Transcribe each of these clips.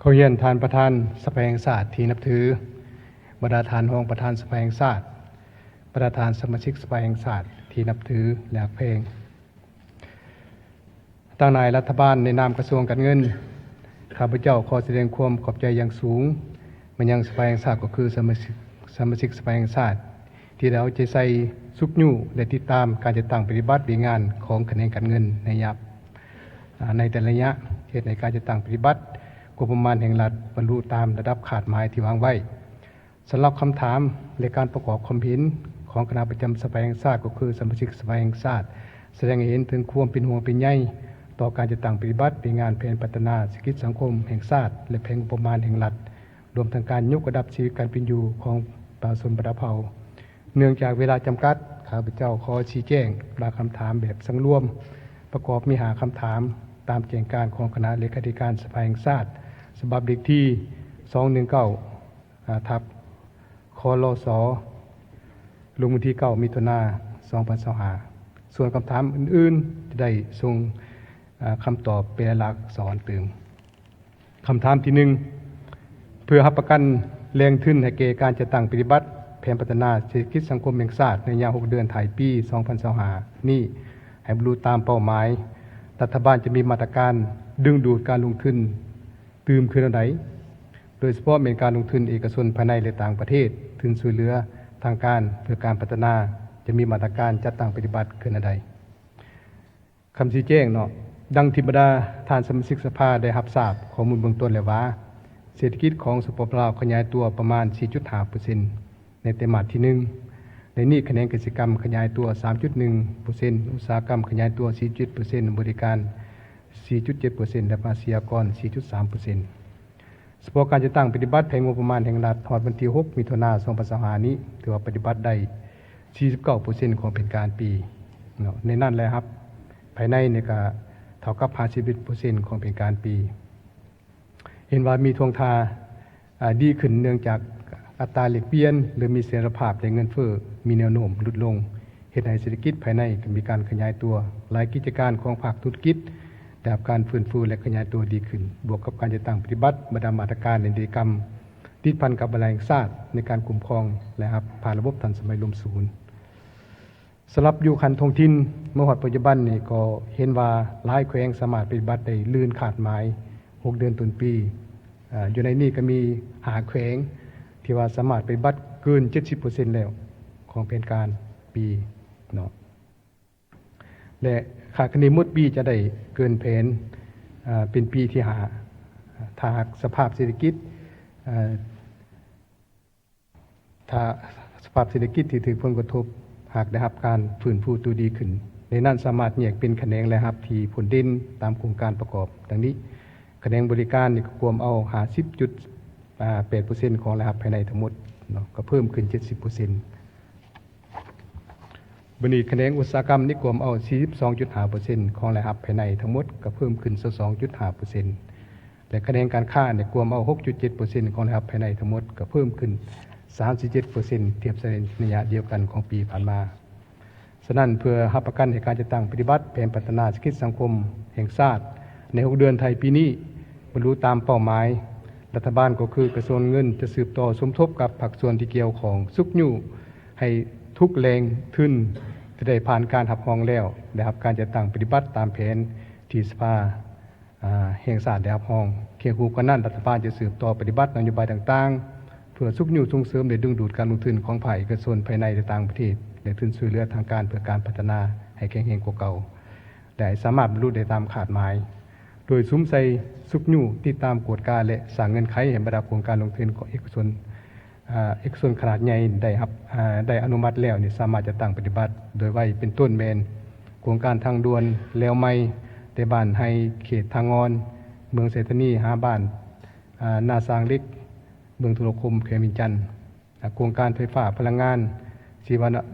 ຂໍຮຽນທ່ານປະທານສະພາແຫ່ງຊາດທີ່ນັບຖື, ບັນດາທ່ານຮອງປະທານສະພາແຫ່ງຊາດ, ບັນດາທ່ານສະມາຊິກສະພາແຫ່ງຊາດທີ່ນັບຖື ແລະ ຮັກແພງ. ທາງນາຍລັດຖະບານ ໃນນາມກະຊວງການເງິນ, ຂ້າພະເຈົ້າຂໍສະແດງຄວາມຂອບໃຈຢ່າງສູງມາຍັງສະພາແຫ່ງຊາດ ກໍຄືສະມາຊິກ, ສະມາຊິກສະພາແຫ່ງຊາດ ທີ່ໄດ້ເອົາໃຈໃສ່ຊຸກຍູ້ ແລະ ຕິດຕາມການຈັດຕັ້ງປະຕິບັດວຽກງານຂອງຂະແໜງການເງິນໃນໄລຍະ, ອາ, ໃນແຕ່ລະໄລຍະ, ເຮັດໃຫ້ການຈັດຕັ້ງປະຕິບັດງົບປະມານແຫ່ງລັດບັນລຸຕາມລະດັບຄາດໝາຍທີ່ວາງໄວ້. ສຳລັບຄຳຖາມ ແລະ ການປະກອບຄວາມເຫັນຂອງຄະນະປະຈຳສະພາແຫ່ງຊາດ ກໍຄືສະມາຊິກສະພາແຫ່ງຊາດ ສະແດງໃຫ້ເຫັນເຖິງຄວາມເປັນຫ່ວງເປັນໃຍຕໍ່ການຈັດຕັ້ງປະຕິບັດວຽກງານແຜນພັດທະນາເສດຖະກິດສັງຄົມແຫ່ງຊາດ ແລະ ແຜນງົບປະມານແຫ່ງລັດ ລວມທັງການຍົກລະດັບຊີວິດການເປັນຢູ່ຂອງປະຊາຊົນບັນດາເຜົ່າ. ເນື່ອງຈາກເວລາຈຳກັດ, ຂ້າພະເຈົ້າຂໍຊີ້ແຈງບາງຄຳຖາມແບບສັງລວມ ປະກອບມີຫ້າຄຳຖາມ ຕາມແຈ້ງການຂອງຄະນະເລຂາທິການສະພາແຫ່ງຊາດ ສະບັບເລກທີສອງໜຶ່ງເກົ້າ ອາ ທັບ ຄລສ ລົງວັນທີເກົ້າ ມິຖຸນາ ສອງພັນຊາວຫ້າ. ສ່ວນຄຳຖາມອື່ນໆ ຈະໄດ້ສົ່ງ, ອາ, ຄຳຕອບເປັນລາຍລັກອັກສອນຕື່ມ. ຄຳຖາມທີໜຶ່ງ, ເພື່ອຮັບປະກັນແຫຼ່ງທຶນໃຫ້ແກ່ການຈັດຕັ້ງປະຕິບັດແຜນພັດທະນາເສດຖະກິດສັງຄົມແຫ່ງຊາດໃນໄລຍະຫົກເດືອນທ້າຍປີສອງພັນຊາວຫ້ານີ້ ໃຫ້ບັນລຸຕາມເປົ້າໝາຍ, ລັດຖະບານຈະມີມາດຕະການດຶງດູດການລົງທຶນ ຕື່ມຄືແນວໃດ, ໂດຍສະເພາະແມ່ນການລົງທຶນເອກະຊົນພາຍໃນ ແລະ ຕ່າງປະເທດ, ທຶນຊ່ວຍເຫຼືອທາງການເພື່ອການພັດທະນາ ຈະມີມາດຕະການຈັດຕັ້ງປະຕິບັດຄືແນວໃດ? ຄຳຊີ້ແຈງເນາະ, ດັ່ງທີ່ບັນດາທ່ານສະມາຊິກສະພາໄດ້ຮັບຊາບຂໍ້ມູນເບື້ອງຕົ້ນແລ້ວວ່າ, ເສດຖະກິດຂອງ ສປປ ລາວ ຂະຫຍາຍຕົວປະມານສີ່ຈຸດຫ້າເປີເຊັນ ໃນໄຕມາດທີໜຶ່ງ, ໃນນີ້ຂະແໜງກະສິກຳຂະຫຍາຍຕົວສາມຈຸດໜຶ່ງເປີເຊັນ, ອຸດສາຫະກຳຂະຫຍາຍຕົວສີ່ຈຸດເຈັດເປີເຊັນ, ບໍລິການສີ່ຈຸດເຈັດເປີເຊັນ ແລະ ພາສີອາກອນສີ່ຈຸດສາມເປີເຊັນ. ສະເພາະການຈັດຕັ້ງປະຕິບັດແຜນງົບປະມານແຫ່ງລັດຮອດວັນທີຫົກ ມິຖຸນາ ສອງພັນຊາວຫ້ານີ້ ຖືວ່າປະຕິບັດໄດ້ສີ່ສິບເກົ້າເປີເຊັນຂອງແຜນການປີເນາະ, ໃນນັ້ນລາຍຮັບພາຍໃນນີ້ກະເທົ່າກັບຫ້າສິບເອັດເປີເຊັນຂອງແຜນການປີ. ເຫັນວ່າມີທ່ວງທ່າ, ອາ, ດີຂຶ້ນເນື່ອງຈາກອັດຕາແລກປ່ຽນ ຫຼື ມີສະຖຽນລະພາບ ແລະ ເງິນເຟີ້ມີແນວໂນ້ມຫຼຸດລົງ, ເຮັດໃຫ້ເສດຖະກິດພາຍໃນກໍມີການຂະຫຍາຍຕົວ, ຫຼາຍກິດຈະການຂອງພາກທຸລະກິດໄດ້ຮັບການຟື້ນຟູ ແລະ ຂະຫຍາຍຕົວດີຂຶ້ນ, ບວກກັບການຈັດຕັ້ງປະຕິບັດບັນດາມາດຕະການ ແລະ ນິຕິກຳຕິດພັນກັບບັນດາແຫ່ງຊາດໃນການຄຸ້ມຄອງລາຍຮັບຜ່ານລະບົບທັນສະໄໝລວມສູນ. ສຳລັບຢູ່ຂັ້ນທ້ອງຖິ່ນ ມາຮອດປັດຈຸບັນນີ້ ກໍເຫັນວ່າຫຼາຍແຂວງສາມາດປະຕິບັດໄດ້ລື່ນຄາດໝາຍຫົກເດືອນຕົ້ນປີ. ອາ, ຢູ່ໃນນີ້ກໍມີຫ້າແຂວງທີ່ວ່າສາມາດປະຕິບັດເກີນເຈັດສິບເປີເຊັນແລ້ວຂອງແຜນການປີເນາະ ແລະ ຄາດຄະເນໝົດປີຈະໄດ້ເກີນແຜນ, ອາ, ເປັນປີທີຫ້າ ຖ້າຫາກສະພາບເສດຖະກິດ, ອາ, ຖ້າສະພາບເສດຖະກິດທີ່ຖືກຜົນກະທົບຫາກໄດ້ຮັບການຟື້ນຟູຕົວດີຂຶ້ນ, ໃນນັ້ນສາມາດແຍກເປັນຂະແໜງລາຍຮັບທີ່ພົ້ນເດັ່ນຕາມໂຄງການປະກອບດັ່ງນີ້. ຂະແໜງບໍລິການນີ້ກໍກວມເອົາຫ້າສິບຈຸດແປດເປີເຊັນຂອງລາຍຮັບພາຍໃນທັງໝົດເນາະ, ກໍເພີ່ມຂຶ້ນເຈັດສິບເປີເຊັນ. ບັດນີ້ຂະແໜງອຸດສາຫະກຳນີ້ກວມເອົາສີ່ສິບສອງຈຸດຫ້າເປີເຊັນຂອງລາຍຮັບພາຍໃນທັງໝົດ, ກໍເພີ່ມຂຶ້ນຊາວສອງຈຸດຫ້າເປີເຊັນ. ແລະ ຂະແໜງການຄ້າໄດ້ກວມເອົາຫົກຈຸດເຈັດເປີເຊັນຂອງລາຍຮັບພາຍໃນທັງໝົດ, ກໍເພີ່ມຂຶ້ນສາມສິບເຈັດເປີເຊັນ ທຽບໃສ່ໄລຍະດຽວກັນຂອງປີຜ່ານມາ. ສະນັ້ນ, ເພື່ອຮັບປະກັນໃຫ້ການຈັດຕັ້ງປະຕິບັດແຜນພັດທະນາເສດຖະກິດສັງຄົມແຫ່ງຊາດໃນຫົກເດືອນທ້າຍປີນີ້ບັນລຸຕາມເປົ້າໝາຍ, ລັດຖະບານກໍຄືກະຊວງເງິນຈະສືບຕໍ່ສົມທົບກັບພາກສ່ວນທີ່ກ່ຽວຂ້ອງຊຸກຍູ້ໃຫ້ທຸກແຫຼ່ງທຶນທີ່ໄດ້ຜ່ານການຮັບຮອງແລ້ວ ໄດ້ຮັບການຈັດຕັ້ງປະຕິບັດຕາມແຜນທີ່ສະພາ ອາ ແຫ່ງຊາດໄດ້ຮັບຮອງ. ຄຽງຄູ່ກັນນັ້ນ, ລັດຖະບານຈະສືບຕໍ່ປະຕິບັດນະໂຍບາຍຕ່າງໆ ເພື່ອຊຸກຍູ້ສົ່ງເສີມ ແລະ ດຶງດູດການລົງທຶນຂອງພາກເອກະຊົນພາຍໃນ ແລະ ຕ່າງປະເທດ ແລະ ທຶນຊ່ວຍເຫຼືອທາງການເພື່ອການພັດທະນາໃຫ້ແຂງແຮງກວ່າເກົ່າ ແລະ ໃຫ້ສາມາດບັນລຸໄດ້ຕາມຄາດໝາຍ, ໂດຍສຸມໃສ່ຊຸກຍູ້ຕິດຕາມກວດກາ ແລະ ສ້າງເງື່ອນໄຂໃຫ້ບັນດາໂຄງການລົງທຶນຂອງເອກະຊົນ ອາ ເອກະຊົນຂະໜາດໃຫຍ່ໄດ້ຮັບ ອາ ໄດ້ອະນຸມັດແລ້ວນີ້ ສາມາດຈັດຕັ້ງປະຕິບັດໂດຍໄວ, ເປັນຕົ້ນແມ່ນໂຄງການທາງດ່ວນແລວໃໝ່ ແຕ່ບ້ານໄຮ່ເຂດທ່າງ່ອນ ເມືອງໄຊທານີ ຫາບ້ານ ອາ ນາສາງເຫຼັກ ເມືອງທຸລະຄົມ ແຂວງວຽງຈັນ, ອາ ໂຄງການໄຟຟ້າພະລັງງານຊີວະ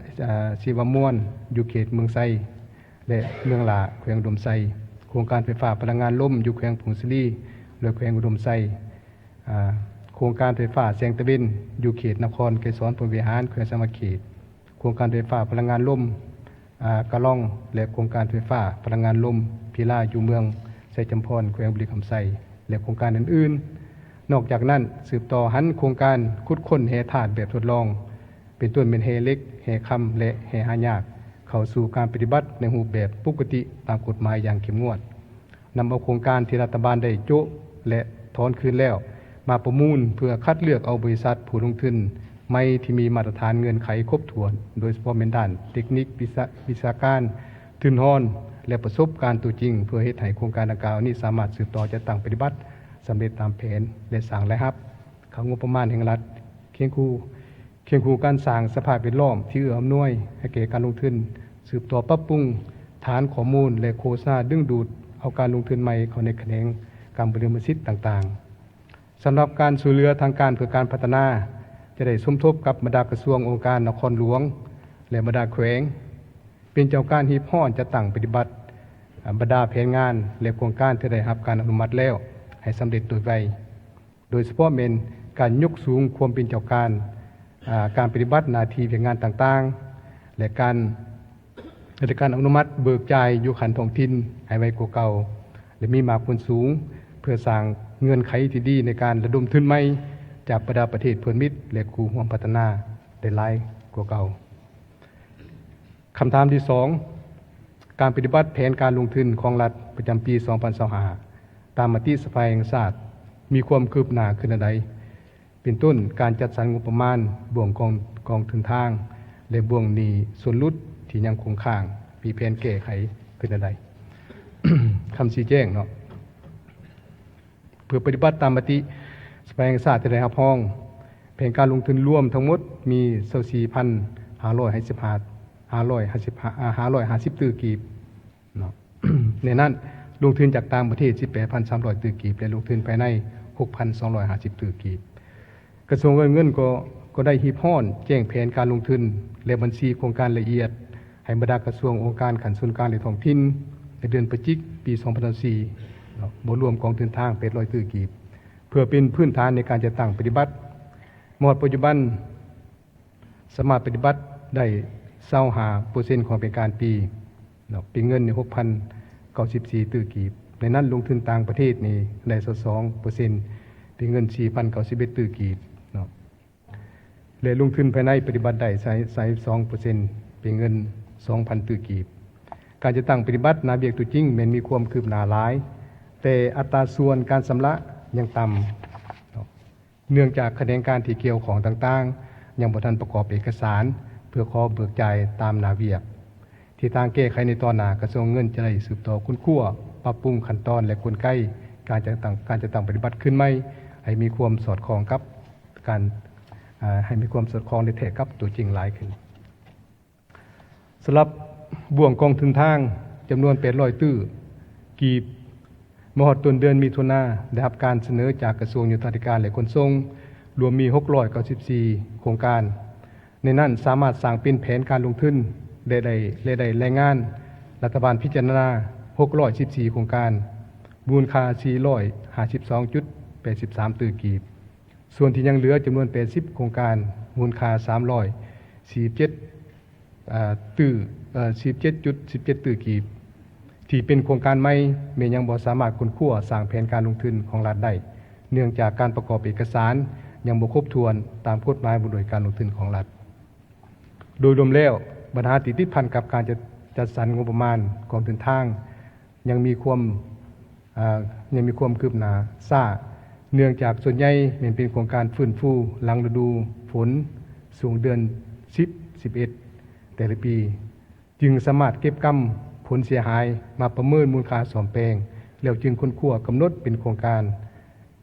ອາ ຊີວະມວນ ຢູ່ເຂດເມືອງໄຊ ແລະ ເມືອງຫຼ້າ ແຂວງອຸດົມໄຊ, ໂຄງການໄຟຟ້າພະລັງງານລົມຢູ່ແຂວງຜົ້ງສາລີ ແລະ ແຂວງອຸດົມໄຊ, ອາ ໂຄງການໄຟຟ້າແສງຕາເວັນຢູ່ເຂດນະຄອນໄກສອນພົມວິຫານ ແຂວງສະຫວັນນະເຂດ, ໂຄງການໄຟຟ້າພະລັງງານລົມ ອາ ກະລ່ອງ ແລະ ໂຄງການໄຟຟ້າພະລັງງານລົມພີລາ ຢູ່ເມືອງໄຊຈຳພອນ ແຂວງບໍລິຄຳໄຊ ແລະ ໂຄງການອື່ນ ນອກຈາກນັ້ນ, ສືບຕໍ່ຫັນໂຄງການຂຸດຄົ້ນແຮ່ທາດແບບທົດລອງ, ເປັນຕົ້ນແມ່ນແຮ່ເຫຼັກ, ແຮ່ຄຳ ແລະ ແຮ່ຫາຍາກ, ເຂົ້າສູ່ການປະຕິບັດໃນຮູບແບບປົກກະຕິຕາມກົດໝາຍຢ່າງເຂັ້ມງວດ. ນຳເອົາໂຄງການທີ່ລັດຖະບານໄດ້ໂຈະ ແລະ ຖອນຄືນແລ້ວ ມາປະມູນເພື່ອຄັດເລືອກເອົາບໍລິສັດຜູ້ລົງທຶນໃໝ່ທີ່ມີມາດຕະຖານເງື່ອນໄຂຄົບຖ້ວນ, ໂດຍສະເພາະແມ່ນດ້ານເຕັກນິກ, ວິຊາ, ວິຊາການ, ທຶນຮອນ ແລະ ປະສົບການຕົວຈິງ, ເພື່ອເຮັດໃຫ້ໂຄງການດັ່ງກ່າວນີ້ສາມາດສືບຕໍ່ຈັດຕັ້ງປະຕິບັດສຳເລັດຕາມແຜນ ແລະ ສ້າງລາຍຮັບເຂົ້າງົບປະມານແຫ່ງລັດ, ຄຽງຄູ່ ຄຽງຄູ່ການສ້າງສະພາບແວດລ້ອມທີ່ເອື້ອອຳນວຍໃຫ້ແກ່ການລົງທຶນ, ສືບຕໍ່ປັບປຸງຖານຂໍ້ມູນ ແລະ ໂຄສະນາດຶງດູດເອົາການລົງທຶນໃໝ່ເຂົ້າໃນຂະແໜງການບໍລິຫານສິດຕ່າງໆ. ສຳລັບການຊ່ວຍເຫຼືອທາງການເພື່ອການພັດທະນາ ຈະໄດ້ສົມທົບກັບບັນດາກະຊວງ, ອົງການນະຄອນຫຼວງ ແລະ ບັນດາແຂວງ ເປັນເຈົ້າການຮີບຮ້ອນຈັດຕັ້ງປະຕິບັດ ອາ ບັນດາແຜນງານ ແລະ ໂຄງການທີ່ໄດ້ຮັບການອະນຸມັດແລ້ວໃຫ້ສຳເລັດໂດຍໄວ. ໂດຍສະເພາະແມ່ນການຍົກສູງຄວາມເປັນເຈົ້າການ, ອາ, ການປະຕິບັດໜ້າທີ່ວຽກງານຕ່າງໆ ແລະ ການ, ແລະ ການອະນຸມັດເບີກຈ່າຍຢູ່ຂັ້ນທ້ອງຖິ່ນໃຫ້ໄວກວ່າເກົ່າ ແລະ ມີໝາກຜົນສູງ ເພື່ອສ້າງເງື່ອນໄຂທີ່ດີໃນການລະດົມທຶນໃໝ່ຈາກບັນດາປະເທດເພື່ອນມິດ ແລະ ຄູ່ຮ່ວມພັດທະນາໄດ້ຫຼາຍກວ່າເກົ່າ. ຄຳຖາມທີສອງ, ການປະຕິບັດແຜນການລົງທຶນຂອງລັດປະຈຳປີສອງພັນຊາວຫ້າ ຕາມມະຕິສະພາແຫ່ງຊາດ ມີຄວາມຄືບໜ້າຂຶ້ນແນວໃດ? ເປັນຕົ້ນ ການຈັດສັນງົບປະມານ, ບ່ວງກອງ, ກອງທຶນທາງ ແລະ ບ່ວງໜີ້ສ່ວນຫຼຸດທີ່ຍັງຄົງຄ້າງ, ມີແຜນແກ້ໄຂຂຶ້ນແນວໃດ? ຄຳຊີ້ແຈງເນາະ. ເພື່ອປະຕິບັດຕາມມະຕິສະພາແຫ່ງຊາດທີ່ໄດ້ຮັບຮອງ, ແຜນການລົງທຶນລວມທັງໝົດມີຊາວສີ່ພັນຫ້າຮ້ອຍຫ້າສິບຫ້າ, ຫ້າຮ້ອຍຫ້າສິບຫ້າ, ຫ້າຮ້ອຍຫ້າສິບຕື້ກີບເນາະ. ໃນນັ້ນ, ລົງທຶນຈາກຕ່າງປະເທດສິບແປດພັນສາມຮ້ອຍຕື້ກີບ ແລະ ລົງທຶນພາຍໃນຫົກພັນສອງຮ້ອຍຫ້າສິບຕື້ກີບ. ກະຊວງການເງິນກໍ, ກໍໄດ້ຮີບຮ້ອນແຈ້ງແຜນການລົງທຶນ ແລະ ບັນຊີໂຄງການລະອຽດ ໃຫ້ບັນດາກະຊວງ, ອົງການຂັ້ນສູນກາງ ແລະ ທ້ອງຖິ່ນ ໃນເດືອນພະຈິກ ປີສອງພັນຊາວສີ່ ເນາະ, ບໍ່ລວມກອງທຶນທາງ ແປດຮ້ອຍຕື້ກີບ ເພື່ອເປັນພື້ນຖານໃນການຈັດຕັ້ງປະຕິບັດ. ມາຮອດປັດຈຸບັນ ສາມາດປະຕິບັດໄດ້ຊາວຫ້າເປີເຊັນຂອງແຜນການປີເນາະ, ເປັນເງິນຫົກພັນເກົ້າສິບສີ່ຕື້ກີບ. ໃນນັ້ນລົງທຶນຕ່າງປະເທດນີ້ໄດ້ຊາວສອງເປີເຊັນ ເປັນເງິນສີ່ພັນເກົ້າສິບເອັດຕື້ກີບເນາະ. ແລະ ລົງທຶນພາຍໃນປະຕິບັດໄດ້ຊາວສອງເປີເຊັນ ເປັນເງິນສອງພັນຕື້ກີບ. ການຈັດຕັ້ງປະຕິບັດໜ້າວຽກຕົວຈິງແມ່ນມີຄວາມຄືບໜ້າຫຼາຍ, ແຕ່ອັດຕາສ່ວນການຊຳລະຍັງຕ່ຳເນາະ, ເນື່ອງຈາກຂະແໜງການທີ່ກ່ຽວຂ້ອງຕ່າງໆ ຍັງບໍ່ທັນປະກອບເອກະສານເພື່ອຂໍເບີກຈ່າຍຕາມໜ້າວຽກ. ທິດທາງແກ້ໄຂໃນຕໍ່ໜ້າ, ກະຊວງເງິນຈະໄດ້ສືບຕໍ່ຄົ້ນຄວ້າ, ປັບປຸງຂັ້ນຕອນ ແລະ ກົນໄກການຈັດຕັ້ງ, ການຈັດຕັ້ງປະຕິບັດຄືນໃໝ່ ໃຫ້ມີຄວາມສອດຄ່ອງກັບການ, ອາ, ໃຫ້ມີຄວາມສອດຄ່ອງ ແລະ ແທກກັບຕົວຈິງຫຼາຍຂຶ້ນ. ສຳລັບບ່ວງກອງທຶນທາງຈຳນວນແປດຮ້ອຍຕື້ກີບ, ມາຮອດຕົ້ນເດືອນມິຖຸນາ ໄດ້ຮັບການສະເໜີຈາກກະຊວງໂຍທາທິການ ແລະ ຂົນສົ່ງ, ລວມມີຫົກຮ້ອຍເກົ້າສິບສີ່ໂຄງການ. ໃນນັ້ນສາມາດສ້າງເປັນແຜນການລົງທຶນ ແລະ ໄດ້, ແລະ ໄດ້ລາຍງານລັດຖະບານພິຈາລະນາຫົກຮ້ອຍສິບສີ່ໂຄງການ, ມູນຄ່າສີ່ຮ້ອຍຫ້າສິບສອງຈຸດແປດສິບສາມຕື້ກີບ. ສ່ວນທີ່ຍັງເຫຼືອຈຳນວນແປດສິບໂຄງການ, ມູນຄ່າສາມຮ້ອຍສີ່ສິບເຈັດ ອາ ຕື້, ເອີ ສິບເຈັດຈຸດສິບເຈັດຕື້ກີບ ທີ່ເປັນໂຄງການໃໝ່ ແມ່ນຍັງບໍ່ສາມາດຄົ້ນຄວ້າສ້າງແຜນການລົງທຶນຂອງລັດໄດ້, ເນື່ອງຈາກການປະກອບເອກະສານຍັງບໍ່ຄົບຖ້ວນຕາມກົດໝາຍວ່າດ້ວຍການລົງທຶນຂອງລັດ. ໂດຍລວມແລ້ວ, ບັນຫາທີ່ຕິດພັນກັບການຈັດ, ຈັດສັນງົບປະມານກອງທຶນທາງ ຍັງມີຄວາມ, ອາ, ຍັງມີຄວາມຄືບໜ້າຊ້າ, ເນື່ອງຈາກສ່ວນໃຫຍ່ແມ່ນເປັນໂຄງການຟື້ນຟູຫຼັງລະດູຝົນ ຊ່ວງເດືອນສິບ ສິບເອັດ ແຕ່ລະປີ, ຈຶ່ງສາມາດເກັບກຳຜົນເສຍຫາຍມາປະເມີນມູນຄ່າສ້ອມແປງ ແລ້ວຈຶ່ງຄົ້ນຄວ້າກຳນົດເປັນໂຄງການ,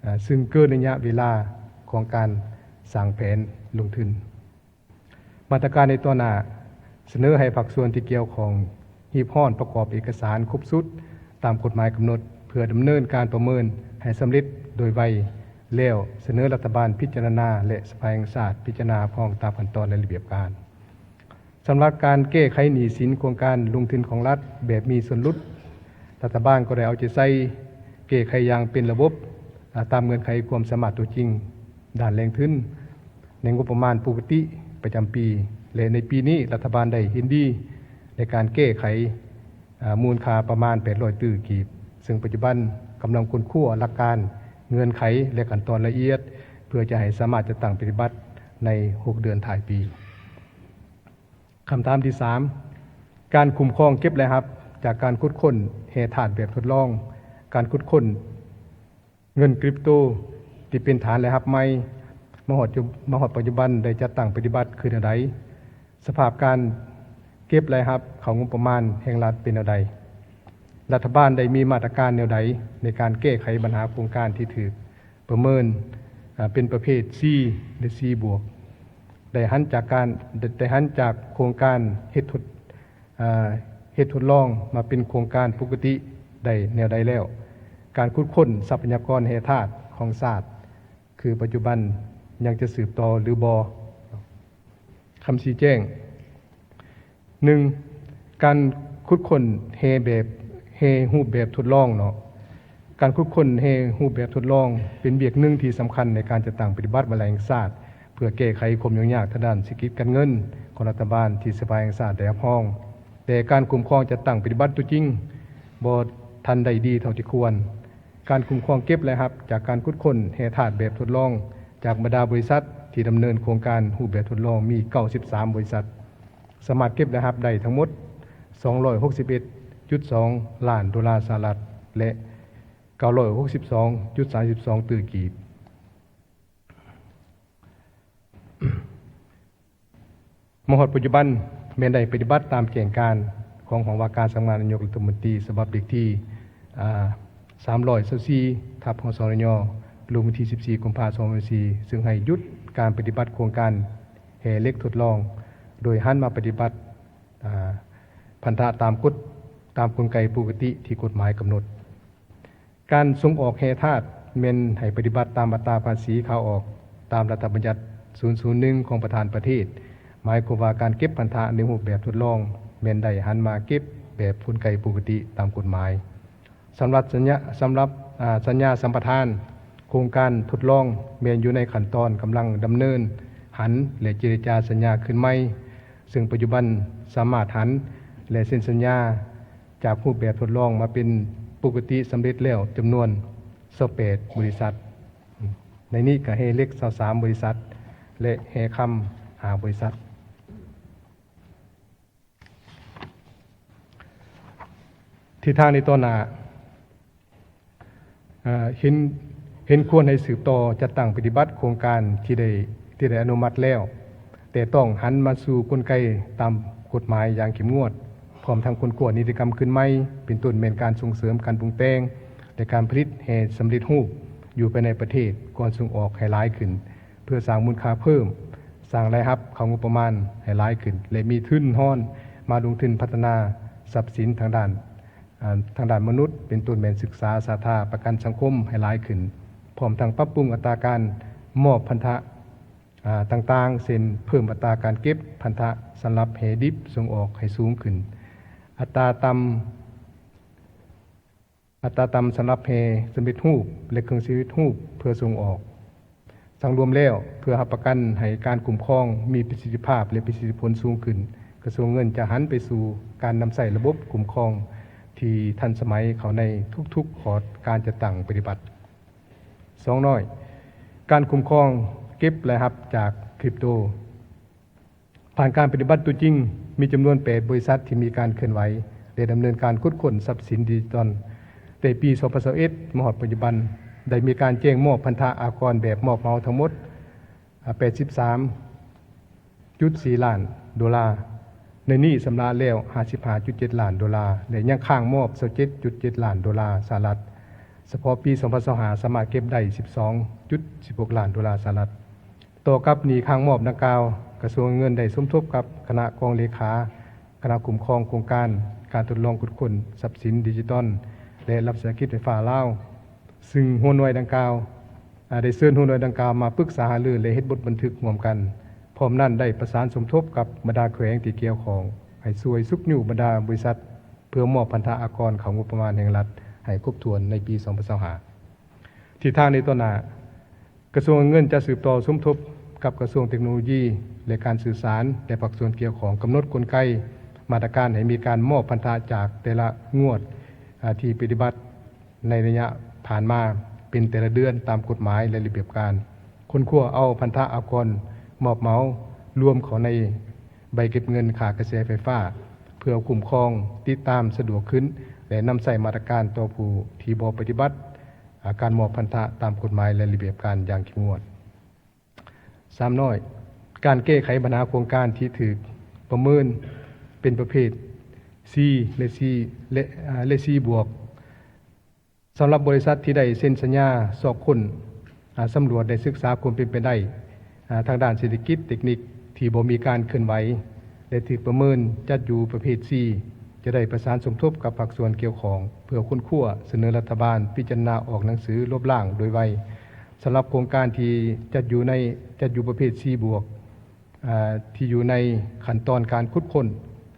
ອາ, ຊຶ່ງເກີນໄລຍະເວລາຂອງການສ້າງແຜນລົງທຶນ. ມາດຕະການໃນຕໍ່ໜ້າ, ສະເໜີໃຫ້ພາກສ່ວນທີ່ກ່ຽວຂ້ອງຮີບຮ້ອນປະກອບເອກະສານຄົບຊຸດຕາມກົດໝາຍກຳນົດ ເພື່ອດຳເນີນການປະເມີນໃຫ້ສຳເລັດໂດຍໄວ, ແລ້ວສະເໜີລັດຖະບານພິຈາລະນາ ແລະ ສະພາແຫ່ງຊາດພິຈາລະນາຮັບຮອງຕາມຂັ້ນຕອນ ແລະ ລະບຽບການ. ສຳລັບການແກ້ໄຂໜີ້ສິນໂຄງການລົງທຶນຂອງລັດແບບມີສ່ວນຫຼຸດ, ລັດຖະບານກໍໄດ້ເອົາໃຈໃສ່ແກ້ໄຂຢ່າງເປັນລະບົບ, ອາ, ຕາມເງື່ອນໄຂຄວາມສາມາດຕົວຈິງດ້ານແຫຼ່ງທຶນ ໃນງົບປະມານປົກກະຕິປະຈຳປີ ແລະ ໃນປີນີ້ລັດຖະບານໄດ້ເຫັນດີໃນການແກ້ໄຂ, ອາ, ມູນຄ່າປະມານແປດຮ້ອຍຕື້ກີບ, ເຊິ່ງປັດຈຸບັນກຳລັງຄົ້ນຄວ້າຫຼັກການ ເງື່ອນໄຂ ແລະ ຂັ້ນຕອນລະອຽດ ເພື່ອຈະໃຫ້ສາມາດຈັດຕັ້ງປະຕິບັດໃນຫົກເດືອນທ້າຍປີ. ຄຳຖາມທີສາມ ການຄຸ້ມຄອງເກັບລາຍຮັບຈາກການຂຸດຄົ້ນແຮ່ທາດແບບທົດລອງ, ການຂຸດຄົ້ນເງິນຄຣິບໂຕທີ່ເປັນຖານລາຍຮັບໃໝ່ ມາຮອດຈຸ ມາຮອດປັດຈຸບັນໄດ້ຈັດຕັ້ງປະຕິບັດຄືແນວໃດ? ສະພາບການເກັບລາຍຮັບເຂົ້າງົບປະມານແຫ່ງລັດເປັນແນວໃດ? ລັດຖະບານໄດ້ມີມາດຕະການແນວໃດໃນການແກ້ໄຂບັນຫາໂຄງການທີ່ຖືກ ປະເມີນ ອາ ເປັນປະເພດ C ຫຼື C ບວກ ໄດ້ຫັນຈາກການ ໄດ້ ໄດ້ຫັນຈາກໂຄງການເຮັດທົດ ອາ ເຮັດທົດລອງມາເປັນໂຄງການປົກກະຕິໄດ້ແນວໃດແລ້ວ? ການຂຸດຄົ້ນຊັບພະຍາກອນແຮ່ທາດຂອງຊາດ ຄືປັດຈຸບັນຍັງຈະສືບຕໍ່ຫຼືບໍ່? ຄຳຊີ້ແຈງ ໜຶ່ງ ການຂຸດຄົ້ນແຮ່ແບບ ແຮ່ຮູບແບບທົດລອງເນາະ. ການຂຸດຄົ້ນແຮ່ຮູບແບບທົດລອງ ເປັນວຽກໜຶ່ງທີ່ສຳຄັນໃນການຈັດຕັ້ງປະຕິບັດວາລະແຫ່ງຊາດ ເພື່ອແກ້ໄຂຄວາມຫຍຸ້ງຍາກທາງດ້ານເສດຖະກິດການເງິນຂອງລັດຖະບານທີ່ສະພາແຫ່ງຊາດໄດ້ຮັບຮອງ, ແຕ່ການຄຸ້ມຄອງຈັດຕັ້ງປະຕິບັດຕົວຈິງບໍ່ທັນໄດ້ດີເທົ່າທີ່ຄວນ. ການຄຸ້ມຄອງເກັບລາຍຮັບຈາກການຂຸດຄົ້ນແຮ່ທາດແບບທົດລອງຈາກບັນດາບໍລິສັດທີ່ດຳເນີນໂຄງການຮູບແບບທົດລອງມີເກົ້າສິບສາມບໍລິສັດ ສາມາດເກັບລາຍຮັບໄດ້ທັງໝົດສອງຮ້ອຍຫົກສິບເອັດຈຸດສອງລ້ານໂດລາສະຫະລັດ ແລະ ເກົ້າຮ້ອຍຫົກສິບສອງຈຸດສາມສິບສອງຕື້ກີບ. ມາຮອດປັດຈຸບັນແມ່ນໄດ້ປະຕິບັດຕາມແຈ້ງການຂອງຫ້ອງວ່າການສຳນັກງານນາຍົກລັດຖະມົນຕີ ສະບັບເລກທີ ອາ ສາມຮ້ອຍຊາວສີ່ ທັບ ຫສນຍ ລົງວັນທີສິບສີ່ ກຸມພາ ສອງພັນຊາວສີ່ ຊຶ່ງໃຫ້ຢຸດການປະຕິບັດໂຄງການແຮ່ເຫຼັກທົດລອງ ໂດຍຫັນມາປະຕິບັດ ອາ ພັນທະຕາມກົດ ຕາມກົນໄກປົກກະຕິທີ່ກົດໝາຍກຳນົດ. ການສົ່ງອອກແຮ່ທາດແມ່ນໃຫ້ປະຕິບັດຕາມອັດຕາພາສີຂາອອກຕາມລັດຖະບັນຍັດສູນສູນໜຶ່ງຂອງປະທານປະເທດ, ໝາຍຄວາມວ່າການເກັບພັນທະໃນຮູບແບບທົດລອງແມ່ນໄດ້ຫັນມາເກັບແບບກົນໄກປົກກະຕິຕາມກົດໝາຍ. ສຳລັບສັນຍາ ສຳລັບ ອາ ສັນຍາສຳປະທານໂຄງການທົດລອງແມ່ນຢູ່ໃນຂັ້ນຕອນກຳລັງດຳເນີນຫັນ ແລະ ເຈລະຈາສັນຍາຄືນໃໝ່, ເຊິ່ງປັດຈຸບັນສາມາດຫັນ ແລະ ເຊັນສັນຍາ ຈາກຮູບແບບທົດລອງມາເປັນປົກກະຕິສຳເລັດແລ້ວຈຳນວນຊາວແປດບໍລິສັດ, ໃນນີ້ກະແຮ່ເຫຼັກຊາວສາມບໍລິສັດ ແລະ ແຮ່ຄຳຫ້າບໍລິສັດ. ທິດທາງໃນຕໍ່ໜ້າ ເຫັນ ເຫັນຄວນໃຫ້ສືບຕໍ່ຈັດຕັ້ງປະຕິບັດໂຄງການທີ່ໄດ້ ທີ່ໄດ້ອະນຸມັດແລ້ວ, ແຕ່ຕ້ອງຫັນມາສູ່ກົນໄກຕາມກົດໝາຍຢ່າງເຂັ້ມງວດ, ພ້ອມທັງຄົ້ນຄວ້ານິຕິກຳຄືນໃໝ່, ເປັນຕົ້ນແມ່ນການສົ່ງເສີມການປຸງແຕ່ງ ແລະ ການຜະລິດແຮ່ສຳເລັດຮູບຢູ່ພາຍໃນປະເທດ ກ່ອນສົ່ງອອກໃຫ້ຫຼາຍຂຶ້ນ, ເພື່ອສ້າງມູນຄ່າເພີ່ມ, ສ້າງລາຍຮັບເຂົ້າງົບປະມານໃຫ້ຫຼາຍຂຶ້ນ ແລະ ມີທຶນຮອນມາລົງທຶນພັດທະນາຊັບສິນທາງດ້ານ ອາ ທາງດ້ານມະນຸດ, ເປັນຕົ້ນແມ່ນສຶກສາສາທາ ປະກັນສັງຄົມໃຫ້ຫຼາຍຂຶ້ນ, ພ້ອມທັງປັບປຸງອັດຕາການມອບພັນທະ ອາ ຕ່າງໆ ເຊັ່ນ ເພີ່ມອັດຕາການເກັບພັນທະສຳລັບແຮ່ດິບສົ່ງອອກໃຫ້ສູງຂຶ້ນ, ອັດຕາຕ່ຳ ອັດຕາຕ່ຳສຳລັບແຮ່ສຳເລັດຮູບ ແລະ ເຄື່ອງສຳເລັດຮູບເພື່ອສົ່ງອອກ. ສັງລວມແລ້ວ, ເພື່ອຮັບປະກັນໃຫ້ການຄຸ້ມຄອງມີປະສິດທິພາບ ແລະ ປະສິດທິຜົນສູງຂຶ້ນ, ກະຊວງເງິນຈະຫັນໄປສູ່ການນຳໃຊ້ລະບົບຄຸ້ມຄອງທີ່ທັນສະໄໝເຂົ້າໃນທຸກໆຂອດການຈັດຕັ້ງປະຕິບັດ. ສອງນ້ອຍ ການຄຸ້ມຄອງເກັບລາຍຮັບຈາກຄຣິບໂຕ. ຜ່ານການປະຕິບັດຕົວຈິງ, ມີຈຳນວນແປດບໍລິສັດທີ່ມີການເຄື່ອນໄຫວ ແລະ ດຳເນີນການຂຸດຄົ້ນຊັບສິນດິຈິຕອນ. ແຕ່ປີສອງພັນຊາວເອັດ ມາຮອດປັດຈຸບັນ, ໄດ້ມີການແຈ້ງມອບພັນທະອາກອນແບບມອບເໝົາທັງໝົດ ອາ ແປດສິບສາມຈຸດສີ່ລ້ານໂດລາ. ໃນນີ້ຊຳລະແລ້ວຫ້າສິບຫ້າຈຸດເຈັດລ້ານໂດລາ ແລະ ຍັງຄ້າງມອບຊາວເຈັດຈຸດເຈັດລ້ານໂດລາສະຫະລັດ. ສະເພາະປີສອງພັນຊາວຫ້າ ສາມາດເກັບໄດ້ສິບສອງຈຸດສິບຫົກລ້ານໂດລາສະຫະລັດ. ຕໍ່ກັບໜີ້ຄ້າງມອບດັ່ງກ່າວ, ກະຊວງການເງິນໄດ້ສົມທົບກັບຄະນະກອງເລຂາ, ຄະນະຄຸ້ມຄອງໂຄງການການທົດລອງຂຸດຄົ້ນຊັບສິນດິຈິຕອນ ແລະ ລັດວິສາຫະກິດໄຟຟ້າລາວ, ຊຶ່ງຫົວໜ່ວຍດັ່ງກ່າວ ອາ ໄດ້ເຊີນຫົວໜ່ວຍດັ່ງກ່າວມາປຶກສາຫາລື ແລະ ເຮັດບົດບັນທຶກຮ່ວມກັນ. ພ້ອມນັ້ນໄດ້ປະສານສົມທົບກັບບັນດາແຂວງທີ່ກ່ຽວຂ້ອງ ໃຫ້ຊ່ວຍຊຸກຍູ້ບັນດາບໍລິສັດ ເພື່ອມອບພັນທະອາກອນເຂົ້າງົບປະມານແຫ່ງລັດໃຫ້ຄົບຖ້ວນໃນປີສອງພັນຊາວຫ້າ. ທິດທາງໃນຕໍ່ໜ້າ, ກະຊວງການເງິນຈະສືບຕໍ່ສົມທົບກັບກະຊວງເຕັກໂນໂລຢີ ແລະ ການສື່ສານ ແລະ ພາກສ່ວນກ່ຽວຂ້ອງ ກຳນົດກົນໄກມາດຕະການໃຫ້ມີການມອບພັນທະຈາກແຕ່ລະງວດ ອາ ທີ່ປະຕິບັດໃນໄລຍະຜ່ານມາ. ເປັນແຕ່ລະເດືອນຕາມກົດໝາຍ ແລະ ລະບຽບການ. ຄົ້ນຄວ້າເອົາພັນທະອາກອນມອບເໝົາລວມເຂົ້າໃນໃບເກັບເງິນຄ່າກະແສໄຟຟ້າ ເພື່ອຄຸ້ມຄອງ, ຕິດຕາມສະດວກຂຶ້ນ ແລະ ນຳໃຊ້ມາດຕະການຕໍ່ຜູ້ທີ່ບໍ່ປະຕິບັດ ອາ ການມອບພັນທະຕາມກົດໝາຍ ແລະ ລະບຽບການຢ່າງເຂັ້ມງວດ. ສາມນ້ອຍ ການແກ້ໄຂບັນຫາໂຄງການທີ່ຖືກປະເມີນເປັນປະເພດ C ແລະ C ແລະ ອາ ແລະ C ບວກ. ສຳລັບບໍລິສັດທີ່ໄດ້ເຊັນສັນຍາຊອກຄົ້ນ, ອາ, ສຳຫຼວດ ແລະ ສຶກສາຄວາມເປັນໄປໄດ້, ອາ, ທາງດ້ານເສດຖະກິດເຕັກນິກທີ່ບໍ່ມີການເຄື່ອນໄຫວ ແລະ ຖືກປະເມີນຈັດຢູ່ປະເພດ C ຈະໄດ້ປະສານສົມທົບກັບພາກສ່ວນກ່ຽວຂ້ອງ ເພື່ອຄົ້ນຄວ້າສະເໜີລັດຖະບານພິຈາລະນາອອກໜັງສືລົບລ້າງໂດຍໄວ. ສຳລັບໂຄງການທີ່ຈັດຢູ່ໃນ, ຈັດຢູ່ປະເພດ C ບວກ, ອາ ທີ່ຢູ່ໃນຂັ້ນຕອນການຂຸດຄົ້ນ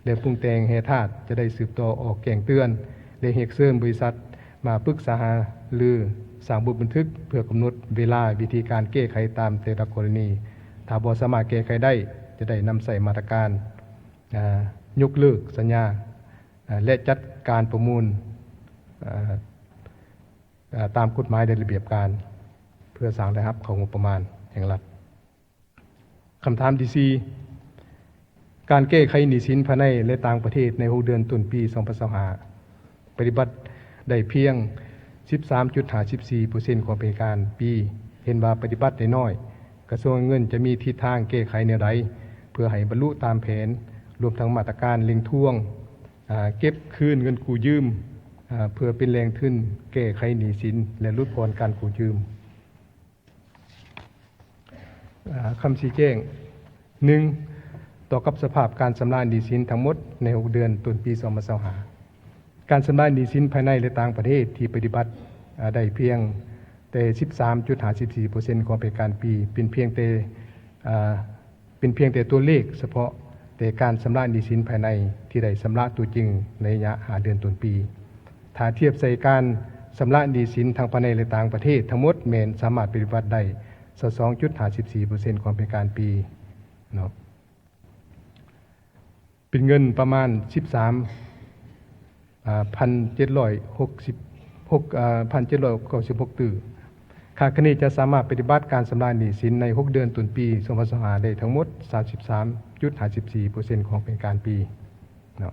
ແລະ ປຸງແຕ່ງແຮ່ທາດ ຈະໄດ້ສືບຕໍ່ອອກແຈ້ງເຕືອນ ແລະ ຮຽກເຊີນບໍລິສັດມາປຶກສາຫາລືສ້າງບົດບັນທຶກ ເພື່ອກຳນົດເວລາ, ວິທີການແກ້ໄຂຕາມແຕ່ລະກໍລະນີ. ຖ້າບໍ່ສາມາດແກ້ໄຂໄດ້ ຈະໄດ້ນຳໃຊ້ມາດຕະການ, ອາ, ຍົກເລີກສັນຍາ, ອາ, ແລະ ຈັດການປະມູນ, ອາ, ອາ, ຕາມກົດໝາຍ ແລະ ລະບຽບການ ເພື່ອສ້າງລາຍຮັບເຂົ້າງົບປະມານແຫ່ງລັດ. ຄຳຖາມທີສີ່ ການແກ້ໄຂໜີ້ສິນພາຍໃນ ແລະ ຕ່າງປະເທດໃນຫົກເດືອນຕົ້ນປີສອງພັນຊາວຫ້າ ປະຕິບັດໄດ້ພຽງສິບສາມຈຸດຫ້າສິບສີ່ເປີເຊັນຂອງແຜນການປີ, ເຫັນວ່າປະຕິບັດໄດ້ນ້ອຍ. ກະຊວງການເງິນຈະມີທິດທາງແກ້ໄຂແນວໃດ ເພື່ອໃຫ້ບັນລຸຕາມແຜນ, ລວມທັງມາດຕະການເລັ່ງທວງ, ອາ, ເກັບຄືນເງິນກູ້ຢືມ, ອາ, ເພື່ອເປັນແຫຼ່ງທຶນແກ້ໄຂໜີ້ສິນ ແລະ ຫຼຸດຜ່ອນການກູ້ຢືມ? ອາ ຄຳຊີ້ແຈງ ໜຶ່ງ ຕໍ່ກັບສະພາບການຊຳລະໜີ້ສິນທັງໝົດໃນຫົກເດືອນຕົ້ນປີສອງພັນຊາວຫ້າ ການຊຳລະໜີ້ສິນພາຍໃນ ແລະ ຕ່າງປະເທດທີ່ປະຕິບັດ ອາ ໄດ້ພຽງແຕ່ສິບສາມຈຸດຫ້າສິບສີ່ເປີເຊັນຂອງແຜນການປີ ເປັນພຽງແຕ່ ອາ ເປັນພຽງແຕ່ຕົວເລກສະເພາະແຕ່ການຊຳລະໜີ້ສິນພາຍໃນທີ່ໄດ້ຊຳລະຕົວຈິງໃນໄລຍະຫ້າເດືອນຕົ້ນປີ. ຖ້າທຽບໃສ່ການຊຳລະໜີ້ສິນທັງພາຍໃນ ແລະ ຕ່າງປະເທດທັງໝົດ ແມ່ນສາມາດປະຕິບັດໄດ້ຊາວສອງຈຸດຫ້າສິບສີ່ເປີເຊັນຂອງແຜນການປີເນາະ ເປັນເງິນປະມານສິບສາມ ອາ ພັນເຈັດຮ້ອຍຫົກສິບຫົກ ອາ ພັນເຈັດຮ້ອຍເກົ້າສິບຫົກຕື້. ຄາດຄະເນຈະສາມາດປະຕິບັດການຊຳລະໜີ້ສິນໃນຫົກເດືອນຕົ້ນປີສອງພັນຊາວຫ້າໄດ້ທັງໝົດສາມສິບສາມຈຸດຫ້າສິບສີ່ເປີເຊັນຂອງແຜນການປີເນາະ.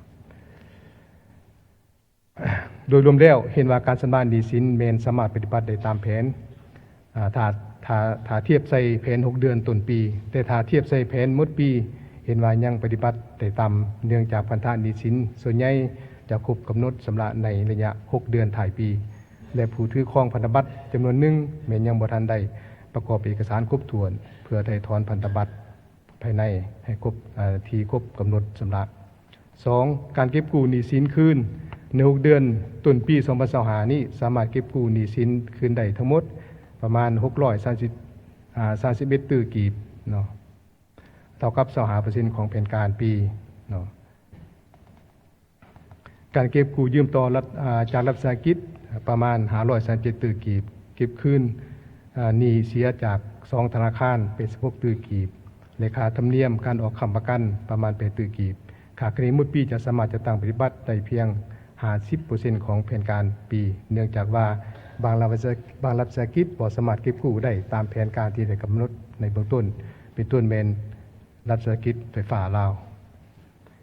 ໂດຍລວມແລ້ວ ເຫັນວ່າການຊຳລະໜີ້ສິນແມ່ນສາມາດປະຕິບັດໄດ້ຕາມແຜນ ອາ ຖ້າ ຖ້າ ຖ້າທຽບໃສ່ແຜນຫົກເດືອນຕົ້ນປີ, ແຕ່ຖ້າທຽບໃສ່ແຜນໝົດປີ ເຫັນວ່າຍັງປະຕິບັດໄດ້ຕ່ຳ ເນື່ອງຈາກພັນທະໜີ້ສິນສ່ວນໃຫຍ່ຈະຄົບກຳນົດຊຳລະໃນໄລຍະຫົກເດືອນທ້າຍປີ ແລະ ຜູ້ຖືຄອງພັນທະບັດຈຳນວນໜຶ່ງແມ່ນຍັງບໍ່ທັນໄດ້ປະກອບເອກະສານຄົບຖ້ວນ ເພື່ອໄຖ່ຖອນພັນທະບັດ ພາຍໃນໃຫ້ຄົບ ເອີ ທີ່ຄົບກຳນົດຊຳລະ. ສອງ ການເກັບກູ້ໜີ້ສິນຄືນໃນຫົກເດືອນຕົ້ນປີສອງພັນຊາວຫ້ານີ້ ສາມາດເກັບກູ້ໜີ້ສິນຄືນໄດ້ທັງໝົດປະມານຫົກຮ້ອຍສາມສິບ ອາ ສາມສິບເອັດຕື້ກີບເນາະ ເທົ່າກັບຊາວຫ້າເປີເຊັນຂອງແຜນການປີເນາະ. ການເກັບກູ້ຢືມຕໍ່ລັດ ອາ ຈາກລັດວິສາຫະກິດປະມານຫ້າຮ້ອຍສາມສິບເຈັດຕື້ກີບ, ເກັບຄືນ ອາ ໜີ້ເສຍຈາກສອງທະນາຄານແປດສິບຫົກຕື້ກີບ ແລະ ຄ່າທຳນຽມການອອກຄ້ຳປະກັນປະມານແປດຕື້ກີບ. ຄາດຄະເນໝົດປີຈະສາມາດຈັດຕັ້ງປະຕິບັດໄດ້ພຽງຫ້າສິບເປີເຊັນຂອງແຜນການປີ ເນື່ອງຈາກວ່າບາງລັດວິສາ ບາງລັດວິສາຫະກິດບໍ່ສາມາດເກັບກູ້ໄດ້ຕາມແຜນການທີ່ໄດ້ກຳນົດໃນເບື້ອງຕົ້ນ ເປັນຕົ້ນແມ່ນລັດວິສາຫະກິດໄຟຟ້າລາວ.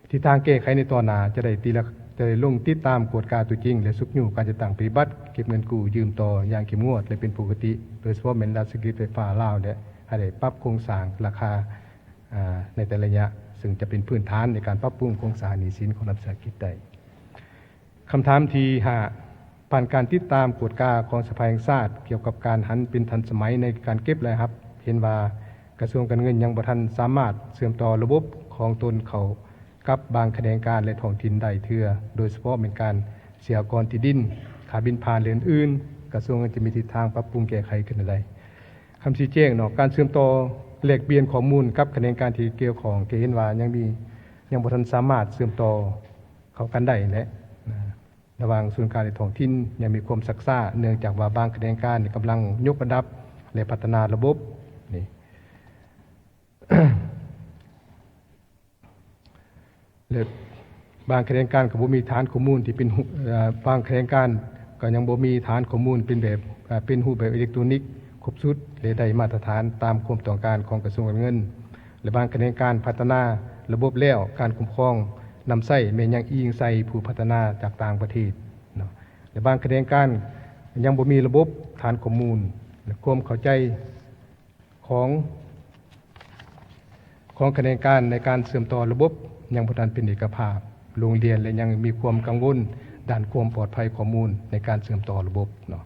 ທິດທາງແກ້ໄຂໃນຕໍ່ໜ້າຈະໄດ້ຕິລະ ຈະໄດ້ລົງຕິດຕາມກວດກາຕົວຈິງ ແລະ ຊຸກຍູ້ການຈັດຕັ້ງປະຕິບັດເກັບເງິນກູ້ຢືມຕໍ່ຢ່າງເຂັ້ມງວດ ແລະ ເປັນປົກກະຕິ, ໂດຍສະເພາະແມ່ນລັດວິສາຫະກິດໄຟຟ້າລາວ ແລະ ໃຫ້ໄດ້ປັບໂຄງສ້າງລາຄາ ອາ ໃນແຕ່ລະໄລຍະ, ເຊິ່ງຈະເປັນພື້ນຖານໃນການປັບປຸງໂຄງສ້າງໜີ້ສິນຂອງລັດວິສາຫະກິດໄດ້. ຄຳຖາມທີຫ້າ ຜ່ານການຕິດຕາມກວດກາຂອງສະພາແຫ່ງຊາດກ່ຽວກັບການຫັນເປັນທັນສະໄໝໃນການເກັບລາຍຮັບ, ເຫັນວ່າກະຊວງການເງິນຍັງບໍ່ທັນສາມາດເຊື່ອມຕໍ່ລະບົບຂອງຕົນເຂົ້າກັບບາງຂະແໜງການ ແລະ ທ້ອງຖິ່ນໄດ້ເທື່ອ, ໂດຍສະເພາະແມ່ນການເສຍອາກອນທີ່ດິນ, ຄ່າບິນຜ່ານ ແລະ ອື່ນໆ. ກະຊວງເງິນຈະມີທິດທາງປັບປຸງແກ້ໄຂຂຶ້ນແນວໃດ? ຄຳຊີ້ແຈງເນາະ, ການເຊື່ອມຕໍ່ແລກປ່ຽນຂໍ້ມູນກັບຂະແໜງການທີ່ກ່ຽວຂ້ອງ ຈະເຫັນວ່າຍັງມີ ຍັງບໍ່ທັນສາມາດເຊື່ອມຕໍ່ ເຂົ້າກັນໄດ້ແຫຼະ ນະ ລະຫວ່າງສູນກາງ ແລະ ທ້ອງຖິ່ນ ຍັງມີຄວາມຊັກຊ້າ ເນື່ອງຈາກວ່າບາງຂະແໜງການກຳລັງຍົກລະດັບ ແລະ ພັດທະນາລະບົບນີ້ ແລະ ບາງຂະແໜງການກໍບໍ່ມີຖານຂໍ້ມູນທີ່ເປັນ ເອີ ບາງຂະແໜງການ ກໍຍັງບໍ່ມີຖານຂໍ້ມູນເປັນແບບ ເປັນຮູບແບບເອເລັກໂຕຣນິກຄົບຊຸດ ແລະ ໄດ້ມາດຕະຖານຕາມຄວາມຕ້ອງການຂອງກະຊວງການເງິນ ແລະ ບາງຂະແໜງການພັດທະນາລະບົບແລ້ວ ການຄຸ້ມຄອງນຳໃຊ້ແມ່ນຍັງອີງໃສ່ຜູ້ພັດທະນາຈາກຕ່າງປະເທດເນາະ ແລະ ບາງຂະແໜງການຍັງບໍ່ມີລະບົບຖານຂໍ້ມູນ ແລະ ຄວາມເຂົ້າໃຈ ຂອງ ຂອງຂະແໜງການໃນການເຊື່ອມຕໍ່ລະບົບຍັງບໍ່ທັນເປັນເອກະພາບລົງລຽນ ແລະ ຍັງມີຄວາມກັງວົນດ້ານຄວາມປອດໄພຂໍ້ມູນໃນການເຊື່ອມຕໍ່ລະບົບເນາະ.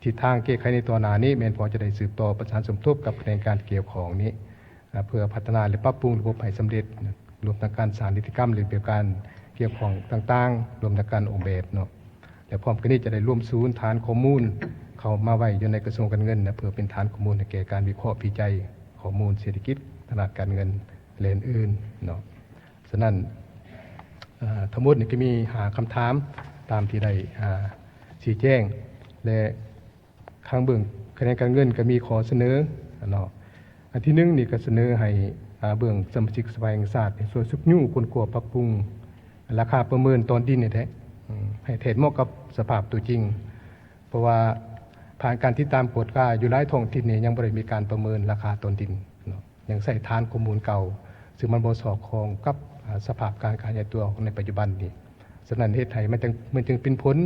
ທິດທາງແກ້ໄຂໃນຕໍ່ໜ້ານີ້ແມ່ນພໍຈະໄດ້ສືບຕໍ່ປະສານສົມທົບກັບຂະແໜງການກ່ຽວຂ້ອງນີ້ ເພື່ອພັດທະນາ ແລະ ປັບປຸງລະບົບໃຫ້ສຳເລັດ ລວມທັງການສ້າງນິຕິກຳ ແລະ ແບບການກ່ຽວຂ້ອງຕ່າງໆ ລວມທັງການອອກແບບເນາະ. ແລະ ພ້ອມກັນນີ້ຈະໄດ້ລວມສູນຖານຂໍ້ມູນເຂົ້າມາໄວ້ຢູ່ໃນກະຊວງການເງິນນະ ເພື່ອເປັນຖານຂໍ້ມູນໃຫ້ແກ່ການວິເຄາະວິໄຈຂໍ້ມູນເສດຖະກິດ, ຕະຫຼາດການເງິນ ແລະ ອື່ນໆເນາະ. ສະນັ້ນ ເອີ ທັງໝົດນີ້ກໍມີຫ້າຄຳຖາມຕາມທີ່ໄດ້ ອາ ຊີ້ແຈງ ແລະ ທາງເບື້ອງຂະແໜງການເງິນກໍມີຂໍ້ສະເໜີເນາະ. ອັນທີໜຶ່ງນີ້ກໍສະເໜີໃຫ້ ອາ ເບື້ອງສະມາຊິກສະພາແຫ່ງຊາດນີ້ຊ່ວຍຊຸກຍູ້ຄົ້ນຄວ້າປັບປຸງລາຄາປະເມີນຕອນດິນນີ້ແຫຼະ ອືມ ໃຫ້ແທດເໝາະກັບສະພາບຕົວຈິງ ເພາະວ່າຜ່ານການຕິດຕາມກວດກາຢູ່ຫຼາຍທ້ອງຖິ່ນນີ້ຍັງບໍ່ໄດ້ມີການປະເມີນລາຄາຕອນດິນເນາະ. ຍັງໃຊ້ຖານຂໍ້ມູນເກົ່າ ຊຶ່ງມັນບໍ່ສອດຄ່ອງກັບ ອາ ສະພາບການຂະຫຍາຍຕົວໃນປັດຈຸບັນນີ້. ສະນັ້ນເຮັດໃຫ້ມັນຈຶ່ງ ມັນຈຶ່ງເປັນຜົນ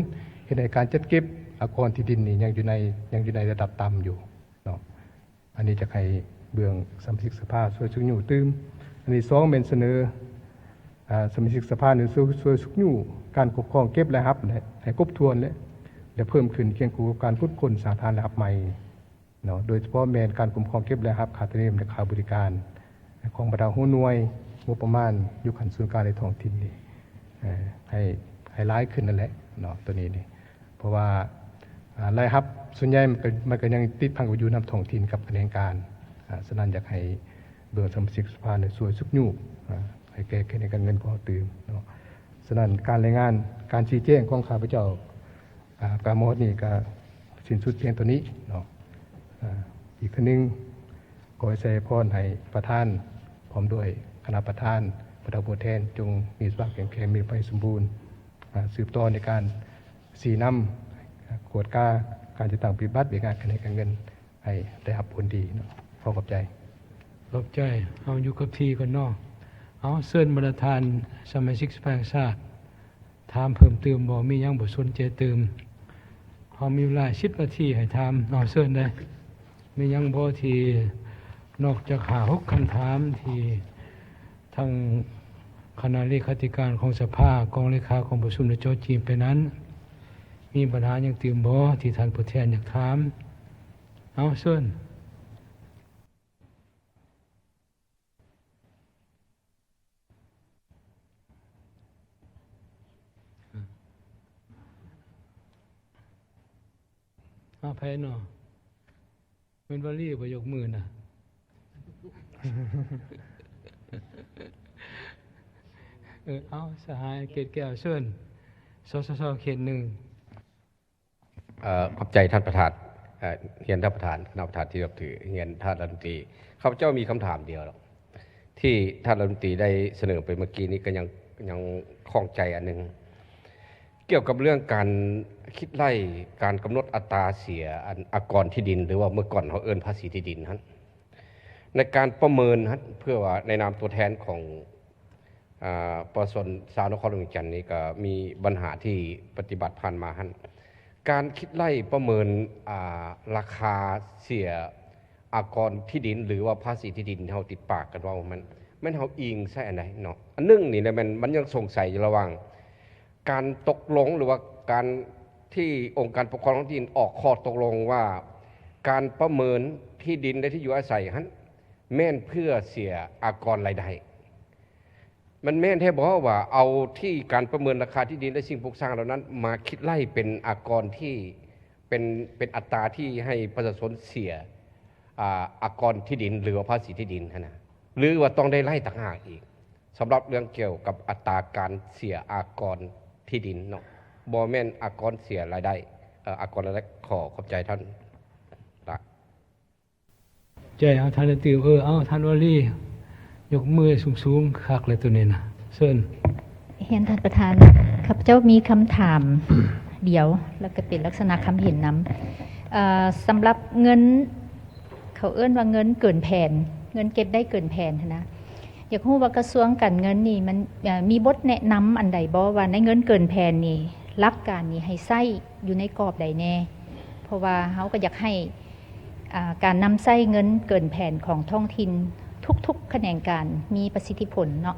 ເຮັດໃຫ້ການຈັດເກັບອາກອນທີ່ດິນນີ້ຍັງຢູ່ໃນ ຍັງຢູ່ໃນລະດັບຕ່ຳຢູ່ເນາະ. ອັນນີ້ຈະໃຫ້ເບື້ອງສະມາຊິກສະພາຊ່ວຍຊຸກຍູ້ຕື່ມ. ອັນທີສອງແມ່ນສະເໜີ ອາ ສະມາຊິກສະພານີ້ຊ່ວຍ ຊ່ວຍຊຸກຍູ້ການຄຸ້ມຄອງເກັບລາຍຮັບ ແລະ ໃຫ້ຄົບຖ້ວນ ແລະ ແລະ ເພີ່ມຂຶ້ນຄຽງຄູ່ກັບການຂຸດຄົ້ນສ້າງຖານລາຍຮັບໃໝ່ ເນາະ ໂດຍສະເພາະແມ່ນການຄຸ້ມຄອງເກັບລາຍຮັບຄ່າທຳນຽມ ແລະ ຄ່າບໍລິການຂອງບັນດາຫົວໜ່ວຍງົບປະມານຢູ່ຂັ້ນສູນກາງ ແລະ ທ້ອງຖິ່ນນີ້ ເອີ ໃຫ້ ໃຫ້ຫຼາຍຂຶ້ນນັ້ນແຫຼະເນາະ ໂຕນີ້ນີ້. ເພາະວ່າ ອາ ລາຍຮັບສ່ວນໃຫຍ່ມັນກໍ ມັນກໍຍັງຕິດພັນກັນຢູ່ນຳທ້ອງຖິ່ນກັບຂະແໜງການ ອາ ສະນັ້ນຢາກໃຫ້ເບື້ອງສະມາຊິກສະພານີ້ຊ່ວຍຊຸກຍູ້ ອາ ໃຫ້ແກ້ໄຂໃນການເງິນຂອງເຮົາຕື່ມເນາະ. ສະນັ້ນການລາຍງານ ການຊີ້ແຈງຂອງຂ້າພະເຈົ້າ ອາ ກາມາຮອດນີ້ກະສິ້ນສຸດພຽງເທົ່ານີ້ເນາະ. ອາ ອີກເທື່ອໜຶ່ງ ຂໍອວຍໄຊພອນໃຫ້ປະທານ ພ້ອມດ້ວຍຄະນະປະທານ, ບັນດາຜູ້ແທນ ຈົ່ງມີສຸຂະພາບເຂັ້ມແຂງ, ມີໄພສົມບູນ, ອາ ສືບຕໍ່ໃນການຊີ້ນຳ, ກວດກາການຈັດຕັ້ງປະຕິບັດວຽກງານຂະແໜງການເງິນໃຫ້ໄດ້ຮັບຜົນດີເນາະ. ຂໍຂອບໃຈ. ຂອບໃຈ. ເຮົາຢູ່ກັບທີ່ກ່ອນເນາະ. ເອົາ ເຊີນບັນດາທ່ານສະມາຊິກສະພາແຫ່ງຊາດ ຖາມເພີ່ມຕື່ມບໍ່? ມີຫຍັງບໍ່ສົນໃຈຕື່ມ? ເຮົາມີເວລາສິບນາທີໃຫ້ຖາມເນາະ. ເຊີນເດີ້. ມີຫຍັງບໍ່ທີ່ນອກຈາກຫ້າຫົກຄຳຖາມທີ່ທາງຄະນະເລຂາທິການຂອງສະພາ, ກອງເລຂາກອງປະຊຸມໄດ້ເຈາະຈີ່ໄປນັ້ນ? ມີບັນຫາຫຍັງຕື່ມບໍ່ທີ່ທ່ານຜູ້ແທນຢາກຖາມ? ເອົາ ເຊີນ. ເອົາ ໃຜເນາະ? ແມ່ນວາລີບໍ່ຍົກມືນະ? ເອີ ເອົາ ສະຫາຍເກດແກ້ວ ເຊີນ ສສຊ ເຂດໜຶ່ງ. ເອີ ຂອບໃຈທ່ານປະທານ, ເອີ ຮຽນທ່ານປະທານ, ຄະນະປະທານທີ່ນັບຖື, ຮຽນທ່ານລັດຖະມົນຕີ. ຂ້າພະເຈົ້າມີຄຳຖາມດຽວ ທີ່ທ່ານລັດຖະມົນຕີໄດ້ສະເໜີໄປເມື່ອກີ້ນີ້ ກໍຍັງ, ຍັງຂ້ອງໃຈອັນໜຶ່ງ ກ່ຽວກັບເລື່ອງການຄິດໄລ່ການກຳນົດອັດຕາເສຍ ອັນ ອາກອນທີ່ດິນ ຫຼືວ່າເມື່ອກ່ອນເຮົາເອີ້ນພາສີທີ່ດິນຫັ້ນ ໃນການປະເມີນຫັ້ນ ເພື່ອວ່າໃນນາມຕົວແທນຂອງ ອາ ປະຊາຊົນຊາວນະຄອນຫຼວງວຽງຈັນນີ້ ກໍມີບັນຫາທີ່ປະຕິບັດຜ່ານມາຫັ້ນ ການຄິດໄລ່ປະເມີນ ອາ ລາຄາເສຍອາກອນທີ່ດິນ ຫຼືວ່າພາສີທີ່ດິນ ເຮົາຕິດປາກກັນເວົ້າ ມັນ ແມ່ນເຮົາອີງໃສ່ອັນໃດເນາະ? ອັນໜຶ່ງນີ້ແຫຼະ ແມ່ນ ມັນຍັງສົງໄສຢູ່ລະຫວ່າງການຕົກລົງ ຫຼືວ່າການທີ່ອົງການປົກຄອງທ້ອງຖິ່ນອອກຂໍ້ຕົກລົງວ່າ ການປະເມີນທີ່ດິນ ແລະ ທີ່ຢູ່ອາໄສຫັ້ນ ແມ່ນເພື່ອເສຍອາກອນລາຍໄດ້. ມັນແມ່ນແທ້ບໍ່ວ່າເອົາທີ່ການປະເມີນລາຄາທີ່ດິນ ແລະ ສິ່ງປຸກສ້າງເຫຼົ່ານັ້ນ ມາຄິດໄລ່ເປັນອາກອນທີ່ເປັນ, ເປັນອັດຕາທີ່ໃຫ້ປະຊາຊົນເສຍ ອາ, ອາກອນທີ່ດິນ ຫຼືວ່າພາສີທີ່ດິນຫັ້ນນະ ຫຼືວ່າຕ້ອງໄດ້ໄລ່ຕ່າງຫາກອີກ ສຳລັບເລື່ອງກ່ຽວກັບອັດຕາການເສຍອາກອນທີ່ດິນເນາະ ບໍ່ແມ່ນອາກອນເສຍລາຍໄດ້, ເອີ ອາກອນລາຍໄດ້. ຂໍຂອບໃຈທ່ານຫຼາຍ. ໃຈ ເອົາ ທ່ານໄດ້ຕື່ມ. ເອີ ເອົາ ທ່ານວາລີ ຍົກມືສູງໆ ຄັກແລ້ວໂຕນີ້ນະ. ເຊີນ. ຮຽນທ່ານປະທານ, ຂ້າພະເຈົ້າມີຄຳຖາມ ດຽວ ແລ້ວກໍເປັນລັກສະນະຄຳເຫັນນຳ. ເອີ ສຳລັບເງິນ ເຂົາເອີ້ນວ່າເງິນເກີນແຜນ ເງິນເກັບໄດ້ເກີນແຜນຫັ້ນນະ ຢາກຮູ້ວ່າກະຊວງການເງິນນີ້ມັນ ເອີ ມີບົດແນະນຳອັນໃດບໍ່ ວ່າໃນເງິນເກີນແຜນນີ້ ຫຼັກການນີ້ໃຫ້ໃຊ້ຢູ່ໃນກອບໃດແດ່? ເພາະວ່າເຮົາກໍຢາກໃຫ້ ອ່າ ການນຳໃຊ້ເງິນເກີນແຜນຂອງທ້ອງຖິ່ນທຸກໆຂະແໜງການມີປະສິດທິຜົນເນາະ,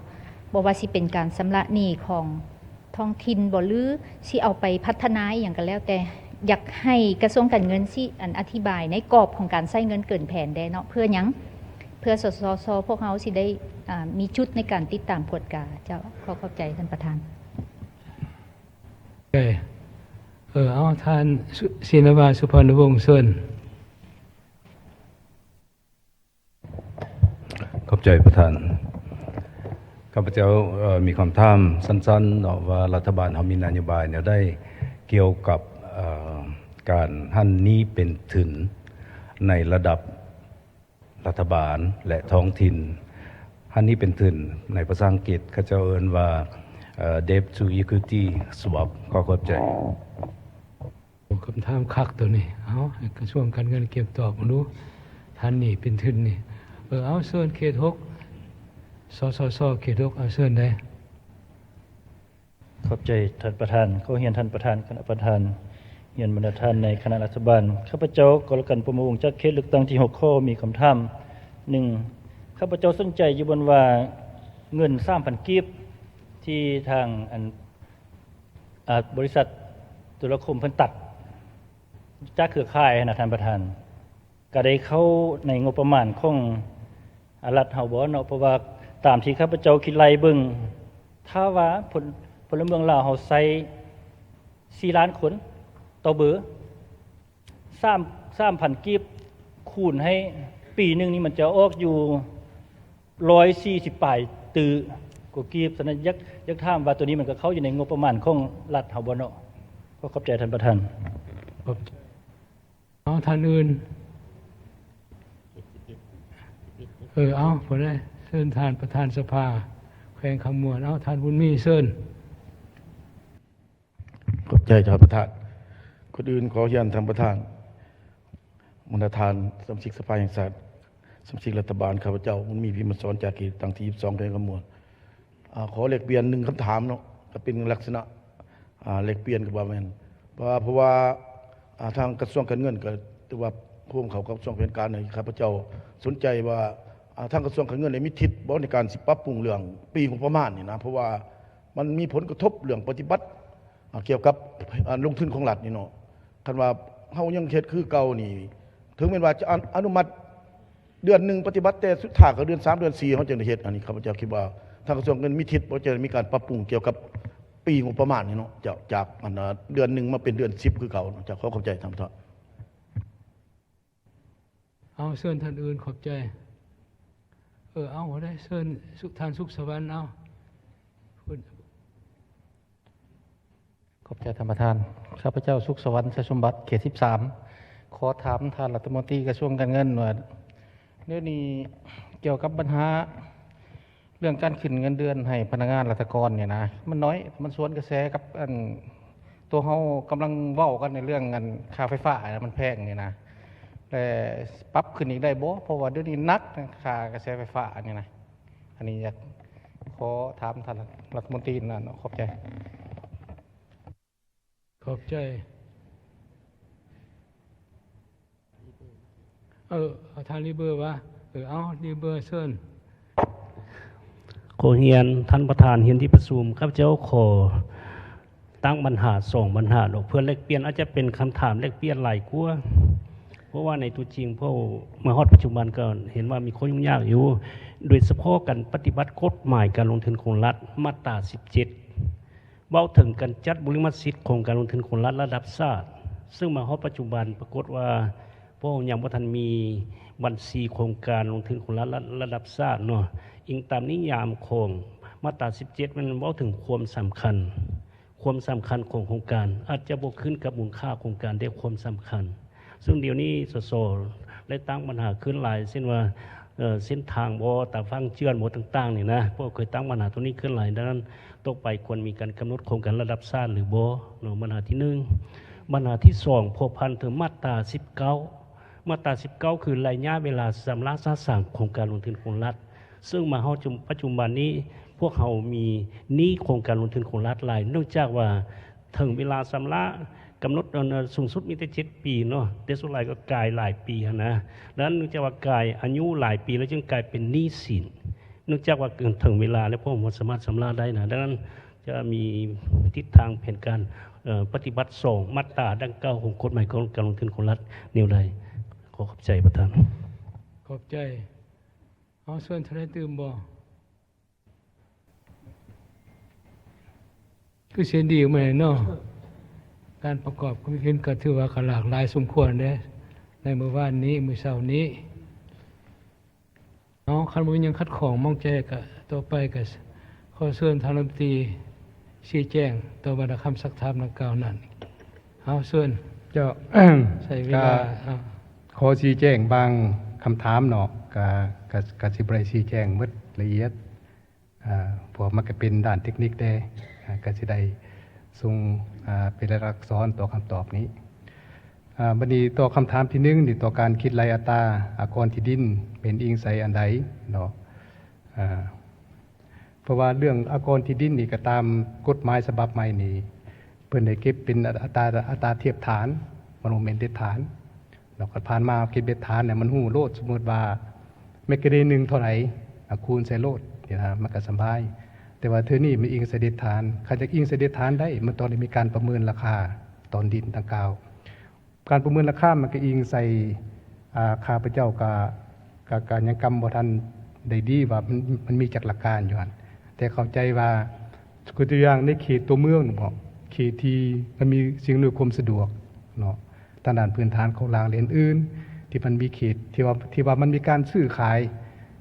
ບໍ່ວ່າຊິເປັນການຊຳລະໜີ້ຂອງທ້ອງຖິ່ນບໍ ຫຼື ຊິເອົາໄປພັດທະນາອີ່ຫຍັງກໍແລ້ວແຕ່, ຢາກໃຫ້ກະຊວງການເງິນຊິ ອັນ ອະທິບາຍໃນກອບຂອງການໃຊ້ເງິນເກີນແຜນແດ່ເນາະ, ເພື່ອຫຍັງ? ເພື່ອ ສສຊ ພວກເຮົາຊິໄດ້ ອ່າ ມີຈຸດໃນການຕິດຕາມກວດກາ. ເຈົ້າ ຂໍຂອບໃຈທ່ານປະທານ. ເອີ ເອີ ເອົາ ທ່ານ ຊິນະວາ ສຸພັນນະວົງ ເຊີນ. ຂອບໃຈປະທານ. ຂ້າພະເຈົ້າ ເອີ ມີຄຳຖາມສັ້ນໆເນາະ ວ່າລັດຖະບານເຮົາມີນະໂຍບາຍແນວໃດກ່ຽວກັບ ເອີ ການຫັນໜີ້ເປັນທຶນໃນລະດັບ ລັດຖະບານ ແລະ ທ້ອງຖິ່ນ. ຫັນໜີ້ເປັນທຶນ ໃນພາສາອັງກິດເຂົາເຈົ້າເອີ້ນວ່າ ເອີ debt to equity swap. ຂໍຂອບໃຈ. ໂອ້ ຄຳຖາມຄັກໂຕນີ້. ເອົາ ໃຫ້ກະຊວງການເງິນກຽມຕອບເບິ່ງດູ. ຫັນໜີ້ເປັນທຶນນີ້. ເອີ ເອົາ ເຊີນເຂດຫົກ ສສຊ ເຂດຫົກ. ເອົາ ເຊີນໄດ້. ຂອບໃຈທ່ານປະທານ. ຂໍຮຽນທ່ານປະທານ, ຄະນະປະທານ, ຮຽນບັນດາທ່ານໃນຄະນະລັດຖະບານ. ຂ້າພະເຈົ້າ ກໍລະກັນ ພົມມະວົງ ຈາກເຂດເລືອກຕັ້ງທີຫົກ ຂໍມີຄຳຖາມໜຶ່ງ. ຂ້າພະເຈົ້າສົນໃຈຢູ່ບ່ອນວ່າເງິນສາມພັນກີບ ທີ່ທາງ ອັນ ອາ ບໍລິສັດໂທລະຄົມເພິ່ນຕັດຈາກເຄືອຂ່າຍຫັ້ນນະທ່ານປະທານ. ກະໄດ້ເຂົ້າໃນງົບປະມານຂອງ ອາ ລັດເຮົາບໍ່ເນາະ? ເພາະວ່າຕາມທີ່ຂ້າພະເຈົ້າຄິດໄລ່ເບິ່ງ ຖ້າວ່າພົນ ພົນລະເມືອງລາວເຮົາໃຊ້ສີ່ລ້ານຄົນຕໍ່ເບີ ສາມ ສາມພັນກີບຄູນໃຫ້ປີໜຶ່ງນີ້ ມັນຈະອອກຢູ່ຮ້ອຍສີ່ສິບປາຍຕື້ກວ່າກີບ. ສະນັ້ນ ຢາກ ຢາກຖາມວ່າໂຕນີ້ມັນກະເຂົ້າຢູ່ໃນງົບປະມານຂອງລັດເຮົາບໍ່ເນາະ? ຂໍຂອບໃຈທ່ານປະທານ. ເອົາ ທ່ານອື່ນ. ເອີ ເອົາ ຜູ້ໃດ? ເຊີນທ່ານປະທານສະພາແຂວງຄຳມ່ວນ. ເອົາ ທ່ານບຸນມີ ເຊີນ. ຂອບໃຈທ່ານປະທານ. ກ່ອນອື່ນຂໍຮຽນທ່ານປະທານ, ບັນດາທ່ານສະມາຊິກສະພາແຫ່ງຊາດ, ສະມາຊິກລັດຖະບານ, ຂ້າພະເຈົ້າ ບຸນມີ ພິມມະສອນ ຈາກເຂດເລືອກຕັ້ງທີສິບສອງ ແຂວງຄຳມ່ວນ. ອາ ຂໍແລກປ່ຽນໜຶ່ງຄຳຖາມເນາະ, ກະເປັນລັກສະນະ ອາ ແລກປ່ຽນກະວ່າແມ່ນ ເພາະວ່າ ເພາະວ່າ ອາ ທາງກະຊວງການເງິນກະຖືວ່າຮ່ວມເຂົ້າກັບກະຊວງແຜນການ. ຂ້າພະເຈົ້າສົນໃຈວ່າ ອາ ທາງກະຊວງການເງິນໄດ້ມີທິດບໍ່ໃນການຊິປັບປຸງເລື່ອງປີງົບປະມານນີ້ນະ? ເພາະວ່າມັນມີຜົນກະທົບເລື່ອງປະຕິບັດ ອາ ກ່ຽວກັບ ອາ ລົງທຶນຂອງລັດນີ້ເນາະ. ຄັນວ່າເຮົາຍັງເຮັດຄືເກົ່ານີ້ ເຖິງແມ່ນວ່າຈະອະ ອະນຸມັດເດືອນໜຶ່ງປະຕິບັດ, ແຕ່ສຸດທ້າຍກະເດືອນສາມ ເດືອນສີ່ ເຮົາຈຶ່ງໄດ້ເຮັດ. ອັນນີ້ຂ້າພະເຈົ້າຄິດວ່າ ທາງກະຊວງການເງິນມີທິດບໍ່ ຈະໄດ້ມີການປັບປຸງກ່ຽວກັບປີງົບປະມານນີ້ເນາະ ຈາກ ຈາກ ອັນ ເດືອນໜຶ່ງມາເປັນເດືອນສິບຄືເກົ່າເນາະ. ເຈົ້າ ຂໍຂອບໃຈທ່ານປະທານ. ເອົາ ເຊີນທ່ານອື່ນ. ຂອບໃຈ. ເອີ ເອົາ ໄດ້ ເຊີນ ສຸ ທ່ານ ສຸກສະຫວັນ. ເອົາ. ຂອບໃຈທ່ານປະທານ. ຂ້າພະເຈົ້າ ສຸກສະຫວັນ ໄຊສົມບັດ ເຂດສິບສາມ ຂໍຖາມທ່ານລັດຖະມົນຕີກະຊວງການເງິນວ່າ ດຽວນີ້ກ່ຽວກັບບັນຫາເລື່ອງການຂຶ້ນເງິນເດືອນໃຫ້ພະນັກງານລັດຖະກອນນີ້ນະ ມັນໜ້ອຍ ມັນສວນກະແສກັບ ອັນ ໂຕເຮົາກຳລັງເວົ້າກັນໃນເລື່ອງ ອັນ ຄ່າໄຟຟ້າມັນແພງນີ້ນະ ແລະ ປັບຂຶ້ນອີກໄດ້ບໍ່? ເພາະວ່າດຽວນີ້ໜັກ ຄ່າກະແສໄຟຟ້ານີ້ນະ. ອັນນີ້ຢາກຂໍຖາມທ່ານລັດຖະມົນຕີນັ້ນເນາະ. ຂອບໃຈ. ຂອບໃຈ. ເອີ ທ່ານລີເບີວ່າ ເອີ ເອົາ ລີເບີ ເຊີນ. ຂໍຮຽນທ່ານປະທານ ຮຽນທີ່ປະຊຸມ, ຂ້າພະເຈົ້າຂໍຕັ້ງບັນຫາສອງບັນຫາເນາະ ເພື່ອແລກປ່ຽນ, ອາດຈະເປັນຄຳຖາມແລກປ່ຽນຫຼາຍກວ່າ ເພາະວ່າໃນຕົວຈິງ ເພາະມາຮອດປັດຈຸບັນກໍເຫັນວ່າມີຂໍ້ຫຍຸ້ງຍາກຢູ່, ໂດຍສະເພາະການປະຕິບັດກົດໝາຍການລົງທຶນຂອງລັດ ມາດຕາສິບເຈັດ ເວົ້າເຖິງການຈັດບຸລິມະສິດຂອງການລົງທຶນຂອງລັດລະດັບຊາດ, ເຊິ່ງມາຮອດປັດຈຸບັນປາກົດວ່າ ພວກເຮົາຍັງບໍ່ທັນມີບັນຊີຂອງການລົງທຶນຂອງລັດລະ ລະດັບຊາດເນາະ. ອີງຕາມນິຍາມຂອງມາດຕາສິບເຈັດ ແມ່ນເວົ້າເຖິງຄວາມສຳຄັນ, ຄວາມສຳຄັນຂອງໂຄງການ ອາດຈະບໍ່ຂຶ້ນກັບມູນຄ່າໂຄງການ, ແຕ່ຄວາມສຳຄັນ. ເຊິ່ງດຽວນີ້ ສສ ໄດ້ຕັ້ງບັນຫາຂຶ້ນຫຼາຍ ເຊັ່ນວ່າ ເອີ ເສັ້ນທາງບໍ່ ຕາຝັ່ງເຈື່ອນບໍ່ ຕ່າງໆນີ້ນະ. ພວກເຄີຍຕັ້ງບັນຫາໂຕນີ້ຂຶ້ນຫຼາຍ, ດັ່ງນັ້ນ ຕໍ່ໄປຄວນມີການກຳນົດໂຄງການລະດັບຊາດຫຼືບໍ່ເນາະ ບັນຫາທີໜຶ່ງ. ບັນຫາທີສອງ ພົວພັນເຖິງມາດຕາສິບເກົ້າ. ມາດຕາສິບເກົ້າ ຄືໄລຍະເວລາຊຳລະສະສາງໂຄງການລົງທຶນຂອງລັດ, ເຊິ່ງມາຮອດຈຸ ປັດຈຸບັນນີ້ ພວກເຮົາມີໜີ້ໂຄງການລົງທຶນຂອງລັດຫຼາຍ, ເນື່ອງຈາກວ່າ ເຖິງເວລາຊຳລະກຳນົດ ອັນ ສູງສຸດມີແຕ່ເຈັດປີເນາະ, ແຕ່ສ່ວນຫຼາຍກໍກາຍຫຼາຍປີຫັ້ນນະ. ດັ່ງນັ້ນ ເນື່ອງຈາກວ່າກາຍອາຍຸຫຼາຍປີແລ້ວ ຈຶ່ງກາຍເປັນໜີ້ສິນ, ເນື່ອງຈາກວ່າເກີນເຖິງເວລາແລ້ວ ພວກບໍ່ສາມາດຊຳລະໄດ້ນະ. ດັ່ງນັ້ນ ຈະມີທິດທາງແຜນການ ເອີ ປະຕິບັດສອງມາດຕາດັ່ງກ່າວຂອງກົດໝາຍການລົງທຶນຂອງລັດແນວໃດ? ຂໍຂອບໃຈປະທານ. ຂອບໃຈ. ເອົາ ເຊີນທ່ານໃດຕື່ມບໍ່? ຄືສຽງດີມາເນາະ. ການປະກອບຄວາມຄິດເຫັນກໍຖືວ່າກໍຫຼາກຫຼາຍສົມຄວນເດ້ ໃນມື້ວານນີ້ ມື້ເຊົ້ານີ້ເນາະ. ຄັນບໍ່ມີຫຍັງຂັດຂ້ອງໝອງໃຈ ກໍຕໍ່ໄປກໍຂໍເຊີນທ່ານລັດຖະມົນຕີຊີ້ແຈງຕໍ່ບັນດາຄຳຊັກຖາມດັ່ງກ່າວນັ້ນ. ເອົາ ເຊີນ. ເຈົ້າ ໃຊ້ເວລາ ກໍ ເອົາ ຂໍຊີ້ແຈງບາງຄຳຖາມເນາະ, ກະ ກະ ກະຊິບໍ່ໄດ້ຊີ້ແຈງໝົດລະອຽດ ອາ ເພາະວ່າມັນກະເປັນດ້ານເຕັກນິກແດ່, ອາ ກະຊິໄດ້ສົ່ງ ອາ ເປັນລາຍລັກອັກສອນຕໍ່ຄຳຕອບນີ້. ອາ ບັດນີ້ຕໍ່ຄຳຖາມທີໜຶ່ງນີ້, ຕໍ່ການຄິດໄລ່ອັດຕາອາກອນທີ່ດິນແມ່ນອີງໃສ່ອັນໃດເນາະ? ອາ ເພາະວ່າເລື່ອງອາກອນທີ່ດິນນີ້ ກໍຕາມກົດໝາຍສະບັບໃໝ່ນີ້ ເພິ່ນໄດ້ເກັບເປັນອັດຕາ ອັດຕາທຽບຖານ, ມັນບໍ່ແມ່ນເດັດຖານ. ແລ້ວກໍຜ່ານມາເກັບເດັດຖານນີ້ ມັນຮູ້ໂລດ, ສົມມຸດວ່າແມັກການີໜຶ່ງເທົ່າໃດ ອາ ຄູນໃສ່ໂລດນີ້ນະ ມັນກໍສະບາຍ. ແຕ່ວ່າເທື່ອນີ້ມັນອີງໃສ່ເດັດຖານ, ຄັນຈະອີງໃສ່ເດັດຖານໄດ້ ມັນຕ້ອງໄດ້ມີການປະເມີນລາຄາຕອນດິນດັ່ງກ່າວ. ການປະເມີນລາຄາມັນກໍອີງໃສ່ ອາ ຂ້າພະເຈົ້າກໍ ກໍ ກໍຍັງກຳບໍ່ທັນໄດ້ດີວ່າມັນ ມັນມີຈັກຫຼັກການຢູ່ຫັ້ນ, ແຕ່ເຂົ້າໃຈວ່າ ຄືຕົວຢ່າງໃນເຂດຕົວເມືອງນີ້ເນາະ, ເຂດທີ່ມັນມີສິ່ງອຳນວຍຄວາມສະດວກເນາະ ທາງດ້ານພື້ນຖານໂຄງລ່າງ ແລະ ອື່ນໆ ທີ່ມັນມີເຂດທີ່ວ່າ ທີ່ວ່າມັນມີການຊື້ຂາຍ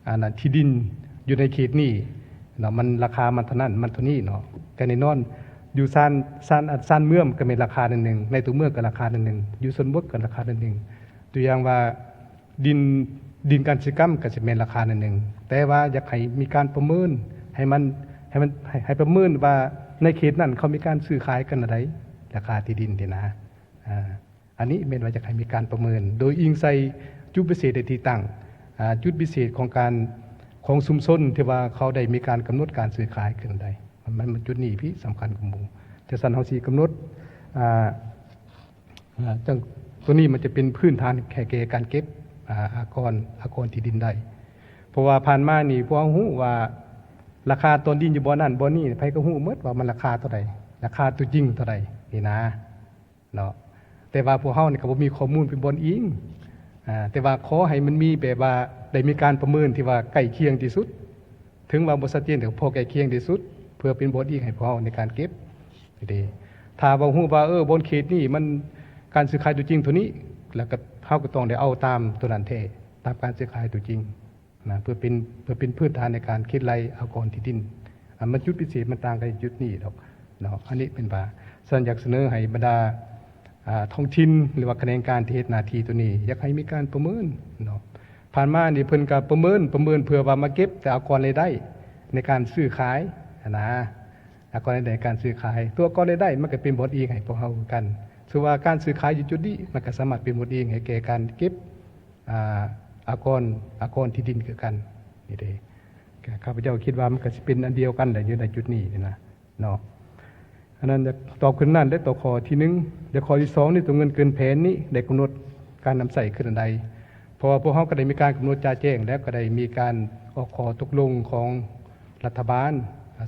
ອັນນັ້ນ ທີ່ດິນຢູ່ໃນເຂດນີ້ເນາະ, ມັນລາຄາມັນເທົ່ານັ້ນ ມັນເທົ່ານີ້ເນາະ. ກໍແນ່ນອນ ຢູ່ຊານ ຊານ ຊານເມືອງກໍແມ່ນລາຄານັ້ນໜຶ່ງ, ໃນຕົວເມືອງກໍລາຄານັ້ນໜຶ່ງ, ຢູ່ຊົນນະບົດກໍລາຄານັ້ນໜຶ່ງ. ຕົວຢ່າງວ່າ ດິນ ດິນກະສິກຳກໍຊິແມ່ນລາຄານັ້ນໜຶ່ງ, ແຕ່ວ່າຢາກໃຫ້ມີການປະເມີນໃຫ້ມັນ ໃຫ້ມັນ ໃຫ້ ໃຫ້ປະເມີນວ່າໃນເຂດນັ້ນເຂົາມີການຊື້ຂາຍກັນແນວໃດ ລາຄາທີ່ດິນນີ້ນະ. ອາ ອັນນີ້ແມ່ນວ່າຢາກໃຫ້ມີການປະເມີນໂດຍອີງໃສ່ຈຸດພິເສດໃນທີ່ຕັ້ງ ອາ ຈຸດພິເສດຂອງການ ຂອງຊຸມຊົນທີ່ວ່າເຂົາໄດ້ມີການກຳນົດການຊື້ຂາຍຂຶ້ນໄດ້ ມັນ ມັນຈຸດນີ້ທີ່ສຳຄັນກວ່າໝູ່. ຈັ່ງຊັ້ນເຮົາຊິກຳນົດ ອາ ອາ ຈັ່ງ ຕົວນີ້ມັນຈະເປັນພື້ນຖານແກ່ ແກ່ການເກັບ ອາ ອາກອນ ອາກອນທີ່ດິນໄດ້. ເພາະວ່າຜ່ານມານີ້ພວກເຮົາຮູ້ວ່າລາຄາຕອນດິນຢູ່ບ່ອນນັ້ນບ່ອນນີ້ ໃຜກໍຮູ້ໝົດວ່າມັນລາຄາເທົ່າໃດ ລາຄາຕົວຈິງເທົ່າໃດນີ້ນະ. ເນາະ ແຕ່ວ່າພວກເຮົານີ້ກໍບໍ່ມີຂໍ້ມູນເປັນບ່ອນອີງ ອາ ແຕ່ວ່າຂໍໃຫ້ມັນມີແບບວ່າໄດ້ມີການປະເມີນທີ່ວ່າໃກ້ຄຽງທີ່ສຸດ ເຖິງວ່າບໍ່ຊັດເຈນ ແຕ່ກໍພໍໃກ້ຄຽງທີ່ສຸດ ເພື່ອເປັນບ່ອນອີງໃຫ້ພວກເຮົາໃນການເກັບເດ້. ຖ້າວ່າຮູ້ວ່າ ເອີ ບ່ອນເຂດນີ້ມັນການຊື້ຂາຍຕົວຈິງເທົ່ານີ້ ແລ້ວກໍເຮົາກໍຕ້ອງໄດ້ເອົາຕາມຕົວນັ້ນແທ້ ຕາມການຊື້ຂາຍຕົວຈິງ. ນະ ເພື່ອເປັນ ເພື່ອເປັນພື້ນຖານໃນການຄິດໄລ່ອາກອນທີ່ດິນ. ອັນມັນຈຸດພິເສດມັນຕ່າງກັນຈຸດນີ້ດອກເນາະ. ອັນນີ້ເປັນວ່າ ຊັ້ນຢາກສະເໜີໃຫ້ບັນດາ ອາ ທ້ອງຖິ່ນ ຫຼືວ່າຂະແໜງການທີ່ເຮັດໜ້າທີ່ຕົວນີ້ ຢາກໃຫ້ມີການປະເມີນເນາະ. ຜ່ານມານີ້ເພິ່ນກໍປະເມີນ ປະເມີນເພື່ອວ່າມາເກັບແຕ່ອາກອນລາຍໄດ້ໃນການຊື້ຂາຍຫັ້ນນະ ອາກອນລາຍໄດ້ໃນການຊື້ຂາຍ. ຕົວອາກອນລາຍໄດ້ມັນກໍເປັນບ່ອນອີງໃຫ້ພວກເຮົາຄືກັນ. ຖືວ່າການຊື້ຂາຍຢູ່ຈຸດນີ້ ມັນກໍສາມາດເປັນບ່ອນອີງໃຫ້ແກ່ການເກັບ ອາ ອາກອນ ອາກອນທີ່ດິນຄືກັນນີ້ເດ້. ຂ້າພະເຈົ້າຄິດວ່າມັນກໍຊິເປັນອັນດຽວກັນແຫຼະ ຢູ່ໃນຈຸດນີ້ນີ້ນະເນາະ. ອັນນັ້ນຕອບຂຶ້ນນັ້ນເດ້ ຕໍ່ຂໍ້ທີໜຶ່ງ. ແລະ ຂໍ້ທີສອງນີ້ ຕົວເງິນເກີນແຜນນີ້ໄດ້ກຳນົດການນຳໃຊ້ຄືອັນໃດ? ເພາະວ່າພວກເຮົາກໍໄດ້ມີການກຳນົດຈະແຈ້ງ ແລະ ກໍໄດ້ມີການອອກຂໍ້ຕົກລົງຂອງລັດຖະບານ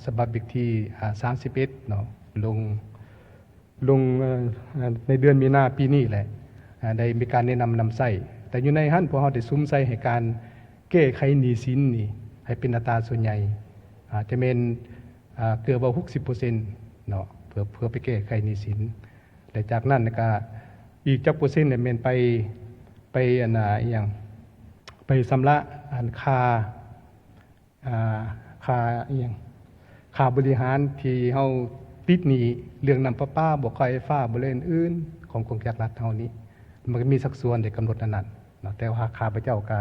ສະບັບເລກທີ ອາ ສາມສິບເອັດເນາະ ລົງ ລົງ ເອີ ໃນເດືອນມີນາປີນີ້ແຫຼະ ອາ ໄດ້ມີການແນະນຳນຳໃຊ້. ແຕ່ຢູ່ໃນຫັ້ນ ພວກເຮົາໄດ້ສຸມໃສ່ໃຫ້ການແກ້ໄຂໜີ້ສິນນີ້ໃຫ້ເປັນອັດຕາສ່ວນໃຫຍ່ ອາດຈະແມ່ນ ອາ ເກືອບວ່າຫົກສິບເປີເຊັນເນາະ ເພື່ອ ເພື່ອໄປແກ້ໄຂໜີ້ສິນ. ແລະ ຈາກນັ້ນກໍອີກຈັກເປີເຊັນແມ່ນໄປ ໄປ ອັນ ອາ ອີຫຍັງ ໄປຊຳລະ ອັນ ຄ່າ ອາ ຄ່າອີຫຍັງ ຄ່າບໍລິຫານທີ່ເຮົາຕິດໜີ້ເລື່ອງນ້ຳປະປາ ບໍ່ ຄ່າໄຟຟ້າ ບໍລິຫານອື່ນໆຂອງ ຂອງຈັກລັດເຮົານີ້ ມັນກໍມີສັດສ່ວນໄດ້ກຳນົດອັນນັ້ນເນາະ. ແຕ່ວ່າຂ້າພະເຈົ້າກໍ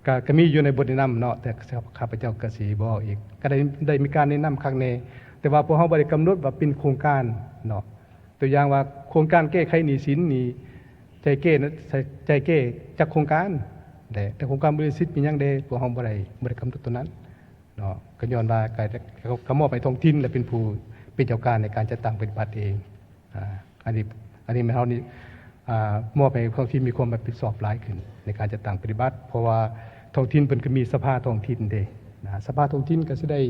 ກະ ກະມີຢູ່ໃນບົດແນະນຳເນາະ ແຕ່ຂ້າພະເຈົ້າກະຊິບໍ່ເວົ້າອີກ ກະໄດ້ ໄດ້ມີການແນະນຳຄັກແນ່ ແຕ່ວ່າພວກເຮົາບໍ່ໄດ້ກຳນົດວ່າເປັນໂຄງການເນາະ ຕົວຢ່າງວ່າໂຄງການແກ້ໄຂໜີ້ສິນນີ້ ໃຈແກ້ນະ ໃຈແກ້ຈັກໂຄງການແດ່ ແຕ່ໂຄງການບໍລິສັດມີຫຍັງແດ່ ພວກເຮົາບໍ່ໄດ້ ບໍ່ໄດ້ກຳນົດຕົວນັ້ນເນາະ ກະຍ້ອນວ່າກະ ກະ ກະມອບໃຫ້ທ້ອງຖິ່ນ ແລະ ເປັນຜູ້ ເປັນເຈົ້າການໃນການຈັດຕັ້ງປະຕິບັດເອງ. ອາ ອັນນີ້ ອັນນີ້ແມ່ນເຮົານີ້ ອາ ມອບໃຫ້ທ້ອງຖິ່ນມີຄວາມຮັບຜິດຊອບຫຼາຍຂຶ້ນໃນການຈັດຕັ້ງປະຕິບັດ ເພາະວ່າທ້ອງຖິ່ນເພິ່ນກະມີສະພາທ້ອງຖິ່ນເດ້ນະ ສະພາທ້ອງຖິ່ນກະຊິໄດ້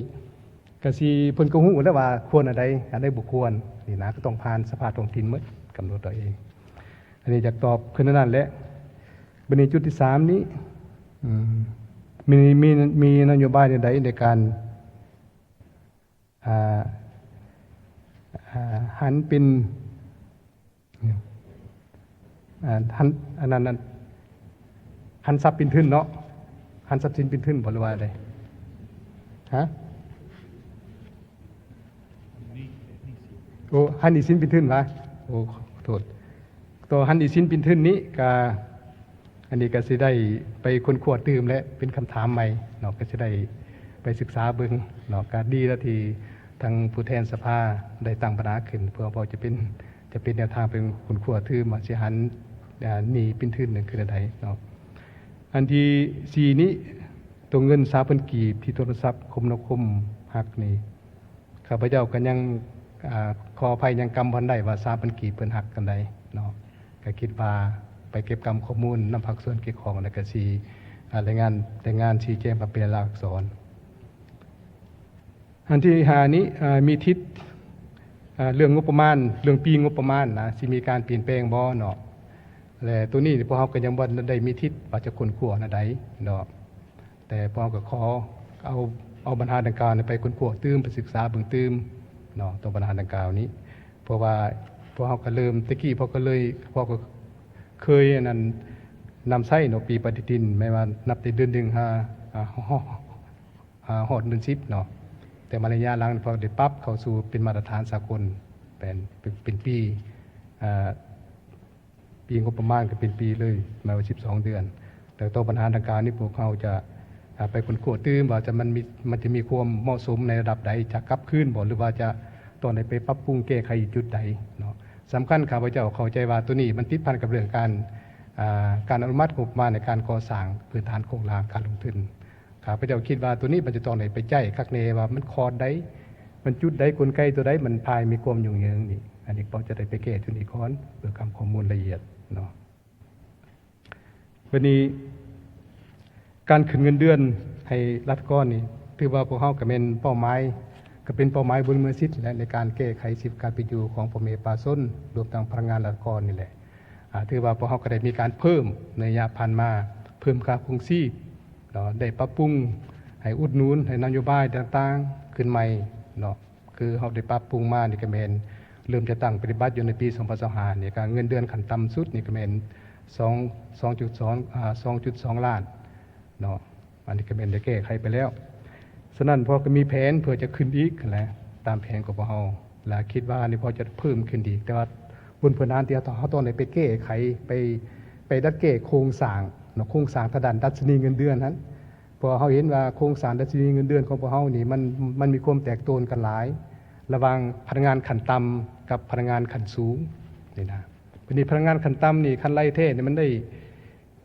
ກະຊິ ເພິ່ນກະຮູ້ແລ້ວວ່າຄວນອັນໃດ ອັນໃດບໍ່ຄວນນີ້ນະ ກະຕ້ອງຜ່ານສະພາທ້ອງຖິ່ນໝົດ ກຳນົດເອົາເອງ. ອັນນີ້ຢາກຕອບຄືແນວນັ້ນແຫຼະ. ບາດນີ້ຈຸດທີສາມນີ້ ອືມ ມີ ມີ ມີນະໂຍບາຍແນວໃດໃນການ ອ່າ ອ່າ ຫັນເປັນ ອ່າ ຫັນ ອັນນັ້ນ ຫັ້ນຊັບເປັນທຶນເນາະ ຫັນຊັບສິນເປັນທຶນບໍ່ ຫຼືວ່າໃດ? ຮະ? ໂອ້ ຫັນໜີ້ສິນເປັນທຶນຫວາ? ໂອ້ ຂໍໂທດ ຕໍ່ຫັນໜີ້ສິນເປັນທຶນນີ້ກະ ອັນນີ້ກະຊິໄດ້ໄປຄົ້ນຄວ້າຕື່ມ ແລະ ເປັນຄຳຖາມໃໝ່ເນາະ ກະຊິໄດ້ໄປສຶກສາເບິ່ງເນາະ ກະດີແລ້ວທີ່ທາງຜູ້ແທນສະພາໄດ້ຕັ້ງບັນຫາຂຶ້ນ ເພື່ອເຮົາຈະເປັນ ຈະເປັນແນວທາງໄປຄົ້ນຄວ້າຕື່ມວ່າຊິຫັນ ອາ ໜີ້ເປັນທຶນນັ້ນຄືແນວໃດເນາະ. ອັນທີສີ່ນີ້ ຕົວເງິນຊາວພັນກີບທີ່ໂທລະສັບຄົມນາຄົມຫັກນີ້ ຂ້າພະເຈົ້າກະຍັງ ອາ ຂໍອະໄພ ຍັງກຳບໍ່ທັນໄດ້ວ່າຊາວພັນກີບເພິ່ນຫັກອັນໃດເນາະ ກະຄິດວ່າໄປເກັບກຳຂໍ້ມູນນຳພາກສ່ວນກ່ຽວຂ້ອງ ແລ້ວກະຊິ ອາ ລາຍງານ ລາຍງານຊີ້ແຈງມາເປັນລາຍລັກອັກສອນ. ອັນທີຫ້ານີ້ ອາ ມີທິດ ອາ ເລື່ອງງົບປະມານ ເລື່ອງປີງົບປະມານນະ ຊິມີການປ່ຽນແປງບໍ່ເນາະ ແລະ ໂຕນີ້ພວກເຮົາກະຍັງບໍ່ໄດ້ມີທິດວ່າຈະຄົ້ນຄວ້າແນວໃດເນາະ. ແຕ່ພວກເຮົາກະຂໍເອົາ ເອົາບັນຫາດັ່ງກ່າວນີ້ໄປຄົ້ນຄວ້າຕື່ມ ໄປສຶກສາເບິ່ງຕື່ມເນາະ ຕໍ່ບັນຫາດັ່ງກ່າວນີ້ ເພາະວ່າພວກເຮົາກະເລີ່ມ ແຕ່ກີ້ພວກເຮົາກະເລີຍ ພວກເຮົາກະເຄີຍອັນນັ້ນ ນຳໃຊ້ເນາະ ປີປະຕິທິນ ແມ່ນວ່ານັບແຕ່ເດືອນໜຶ່ງຫາ ຫາ ຫາຮອດເດືອນສິບເນາະ ແຕ່ມາໄລຍະຫຼັງພວກເຮົາໄດ້ປັບເຂົ້າສູ່ເປັນມາດຕະຖານສາກົນ ເປັນ ເປັນ ເປັນປີ ອາ ປີງົບປະມານກະເປັນປີເລີຍ ໝາຍວ່າສິບສອງເດືອນ ແລ້ວຕໍ່ບັນຫາດັ່ງກ່າວນີ້ ພວກເຮົາຈະ ອາ ໄປຄົ້ນຄວ້າຕື່ມວ່າຈະ ມັນມີ ມັນຈະມີຄວາມເໝາະສົມໃນລະດັບໃດ ຈະກັບຄືນບໍ່ ຫຼືວ່າຈະຕ້ອງໄດ້ໄປປັບປຸງແກ້ໄຂຢູ່ຈຸດໃດເນາະ. ສຳຄັນ ຂ້າພະເຈົ້າເຂົ້າໃຈວ່າໂຕນີ້ມັນຕິດພັນກັບເລື່ອງການ ອາ ການອະນຸມັດງົບປະມານໃນການກໍ່ສ້າງພື້ນຖານໂຄງລ່າງການລົງທຶນ. ຂ້າພະເຈົ້າຄິດວ່າໂຕນີ້ມັນຈະຕ້ອງໄດ້ໄປໃຈຄັກແນ່ວ່າມັນຄອດໃດ ມັນຈຸດໃດ ກົນໄກໂຕໃດ ມັນພາໃຫ້ມີຄວາມຫຍຸ້ງເຫຍິງນີ້ ອັນນີ້ພວກເຮົາຈະໄດ້ໄປແກ້ໂຕນີ້ກ່ອນ ເພື່ອກຳຂໍ້ມູນລະອຽດເນາະ. ບາດນີ້ ການຂຶ້ນເງິນເດືອນໃຫ້ລັດຖະກອນນີ້ ຖືວ່າພວກເຮົາກະແມ່ນເປົ້າໝາຍ ກະເປັນເປົ້າໝາຍບຸລິມະສິດແຫຼະ ໃນການແກ້ໄຂຊີວິດການເປັນຢູ່ຂອງພໍ່ແມ່ປະຊາຊົນ ລວມທັງພະນັກງານລັດຖະກອນນີ້ແຫຼະ. ອາ ຖືວ່າພວກເຮົາກະໄດ້ມີການເພີ່ມໃນໄລຍະຜ່ານມາ ເພີ່ມຄ່າຄອງຊີບເນາະ ໄດ້ປັບປຸງໃຫ້ອຸດໜູນໃຫ້ນະໂຍບາຍຕ່າງໆຂຶ້ນໃໝ່ເນາະ ຄືເຮົາໄດ້ປັບປຸງມານີ້ກະແມ່ນເລີ່ມຈັດຕັ້ງປະຕິບັດຢູ່ໃນປີສອງພັນຊາວຫ້ານີ້ ກະເງິນເດືອນຂັ້ນຕ່ຳສຸດນີ້ກະແມ່ນສອງ ສອງຈຸດສອງ ອາ ສອງຈຸດສອງລ້ານເນາະ ອັນນີ້ກະແມ່ນໄດ້ແກ້ໄຂໄປແລ້ວ. ສະນັ້ນພວກເຮົາກະມີແຜນເພື່ອຈະຂຶ້ນອີກຫັ້ນແຫຼະ ຕາມແຜນຂອງພວກເຮົາ ແລະ ຄິດວ່ານີ້ພວກເຮົາຈະເພີ່ມຂຶ້ນອີກ ແຕ່ວ່າບົນພື້ນຖານທີ່ເຮົາຕ້ອງ ເຮົາຕ້ອງໄດ້ໄປແກ້ໄຂ ໄປ ໄປດັດແກ້ໂຄງສ້າງເນາະ ໂຄງສ້າງທາງດ້ານດັດຊະນີເງິນເດືອນຫັ້ນ ເພາະວ່າເຮົາເຫັນວ່າໂຄງສ້າງດັດຊະນີເງິນເດືອນຂອງພວກເຮົານີ້ ມັນ ມັນມີຄວາມແຕກໂຕນກັນຫຼາຍ ລະຫວ່າງພະນັກງານຂັ້ນຕ່ຳກັບພະນັກງານຂັ້ນສູງນີ້ນະ. ບາດນີ້ພະນັກງານຂັ້ນຕ່ຳນີ້ ຄັນໄລ່ແທ້ນີ້ມັນໄດ້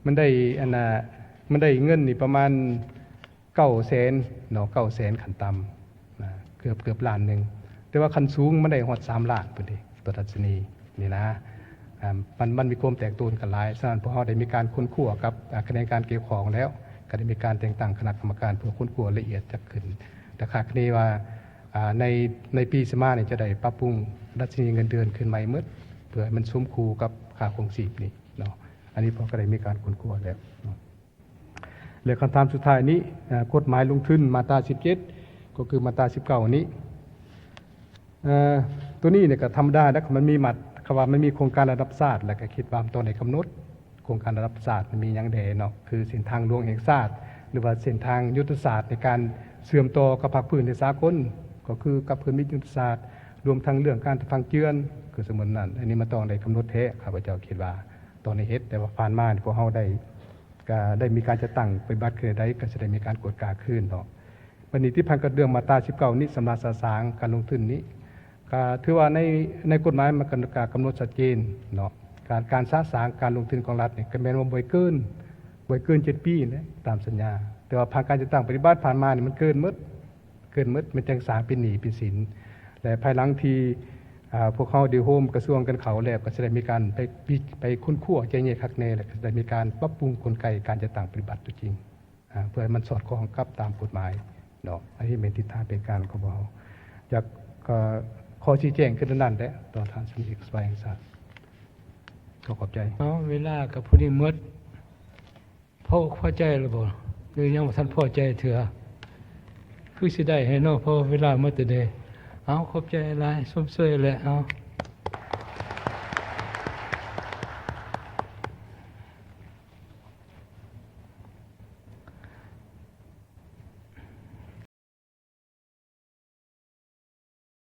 ມັນໄດ້ ອັນນ່າ ມັນໄດ້ເງິນນີ້ປະມານເກົ້າແສນເນາະ ເກົ້າແສນຂັ້ນຕ່ຳນະ ເກືອບ ເກືອບລ້ານໜຶ່ງ ແຕ່ວ່າຂັ້ນສູງມັນໄດ້ຮອດສາມລ້ານພຸ້ນເດ ຕໍ່ດັດຊະນີນີ້ນະ. ອາ ມັນ ມັນມີຄວາມແຕກໂຕນກັນຫຼາຍ. ສະນັ້ນພວກເຮົາໄດ້ມີການຄົ້ນຄວ້າກັບ ອາ ຂະແໜງການກ່ຽວຂ້ອງແລ້ວ ກະໄດ້ມີການແຕ່ງຕັ້ງຄະນະກຳມະການເພື່ອຄົ້ນຄວ້າລະອຽດຈະຂຶ້ນ ແຕ່ຄາດຄະເນວ່າ ອາ ໃນ ໃນປີຊິມານີ້ຈະໄດ້ປັບປຸງດັດຊະນີເງິນເດືອນຂຶ້ນໃໝ່ໝົດ ເພື່ອໃຫ້ມັນສົມຄູ່ກັບຄ່າຄອງຊີບນີ້ເນາະ. ອັນນີ້ພວກເຮົາກະໄດ້ມີການຄົ້ນຄວ້າແລ້ວເນາະ. ແລະ ຄຳຖາມສຸດທ້າຍນີ້ ອາ ກົດໝາຍລົງທຶນມາດຕາສິບເຈັດ ກໍຄືມາດຕາສິບເກົ້ານີ້ ອາ ໂຕນີ້ນີ້ກະທຳມະດາແຫຼະ ມັນມີມາດ ຄຳວ່າມັນມີໂຄງການລະດັບຊາດ ແລ້ວກະຄິດວ່າມັນຕ້ອງໄດ້ກຳນົດໂຄງການລະດັບຊາດ ມັນມີຫຍັງແດ່ເນາະ ຄືເສັ້ນທາງຫຼວງແຫ່ງຊາດ ຫຼືວ່າເສັ້ນທາງຍຸດທະສາດໃນການເຊື່ອມຕໍ່ກັບພາກພື້ນໃນສາກົນ ກໍຄືກັບເພື່ອນມິດຍຸດທະສາດ ລວມທັງເລື່ອງການຟັງເຈື່ອນ ຄືສົມມຸດນັ້ນ ອັນນີ້ມັນຕ້ອງໄດ້ກຳນົດແທ້ ຂ້າພະເຈົ້າຄິດວ່າຕ້ອງໄດ້ເຮັດ ແຕ່ວ່າຜ່ານມານີ້ພວກເຮົາໄດ້ ກໍໄດ້ມີການຈັດຕັ້ງປະຕິບັດຄືໃດ ກໍຈະໄດ້ມີການກວດກາຄືນເນາະ. ບັດນີ້ຕິດພັນກັບເລື່ອງມາດຕາສິບເກົ້ານີ້ ສຳລັບສະສາງການລົງທຶນນີ້ ກໍຖືວ່າໃນ ໃນກົດໝາຍມັນກໍ ກໍກຳນົດຊັດເຈນເນາະ. ການ ການສະສາງການລົງທຶນຂອງລັດນີ້ ກໍແມ່ນວ່າບໍ່ໃຫ້ເກີນ ບໍ່ໃຫ້ເກີນເຈັດປີແຫຼະ ຕາມສັນຍາ. ແຕ່ວ່າຜ່ານການຈັດຕັ້ງປະຕິບັດຜ່ານມານີ້ ມັນເກີນໝົດ ເກີນໝົດ ແມ່ນຈັ່ງສ້າງເປັນໜີ້ເປັນສິນ. ແລະ ພາຍຫຼັງທີ່ ອາ ພວກເຮົາໄດ້ໂຮມກະຊວງກັນເຂົ້າແລ້ວ ກໍຈະໄດ້ມີການໄປ ໄປຄົ້ນຄວ້າແຍກແຍະຄັກແນ່ ແລະ ກໍຈະໄດ້ມີການປັບປຸງກົນໄກການຈັດຕັ້ງປະຕິບັດຕົວຈິງ ອາ ເພື່ອໃຫ້ມັນສອດຄ່ອງກັບຕາມກົດໝາຍເນາະ. ອັນນີ້ແມ່ນທິດທາງແຜນການຂອງພວກເຮົາ. ຢາກ ກໍຂໍຊີ້ແຈງຄືນັ້ນແຫຼະ ຕໍ່ທ່ານສະມາຊິກສະພາແຫ່ງຊາດ. ຂໍຂອບໃຈ. ເອົາ ເວລາກໍພໍດີໝົດ. ພໍ ພໍໃຈແລ້ວບໍ່ ຫຼືຍັງບໍ່ທັນພໍໃຈເທື່ອ? ຄືຊິໄດ້ໃຫ້ເນາະ ເພາະເວລາໝົດແຕ່ເດ. ເອົາ ຂອບໃຈຫຼາຍ ຊົມເຊີຍແຫຼະ. ເອົາ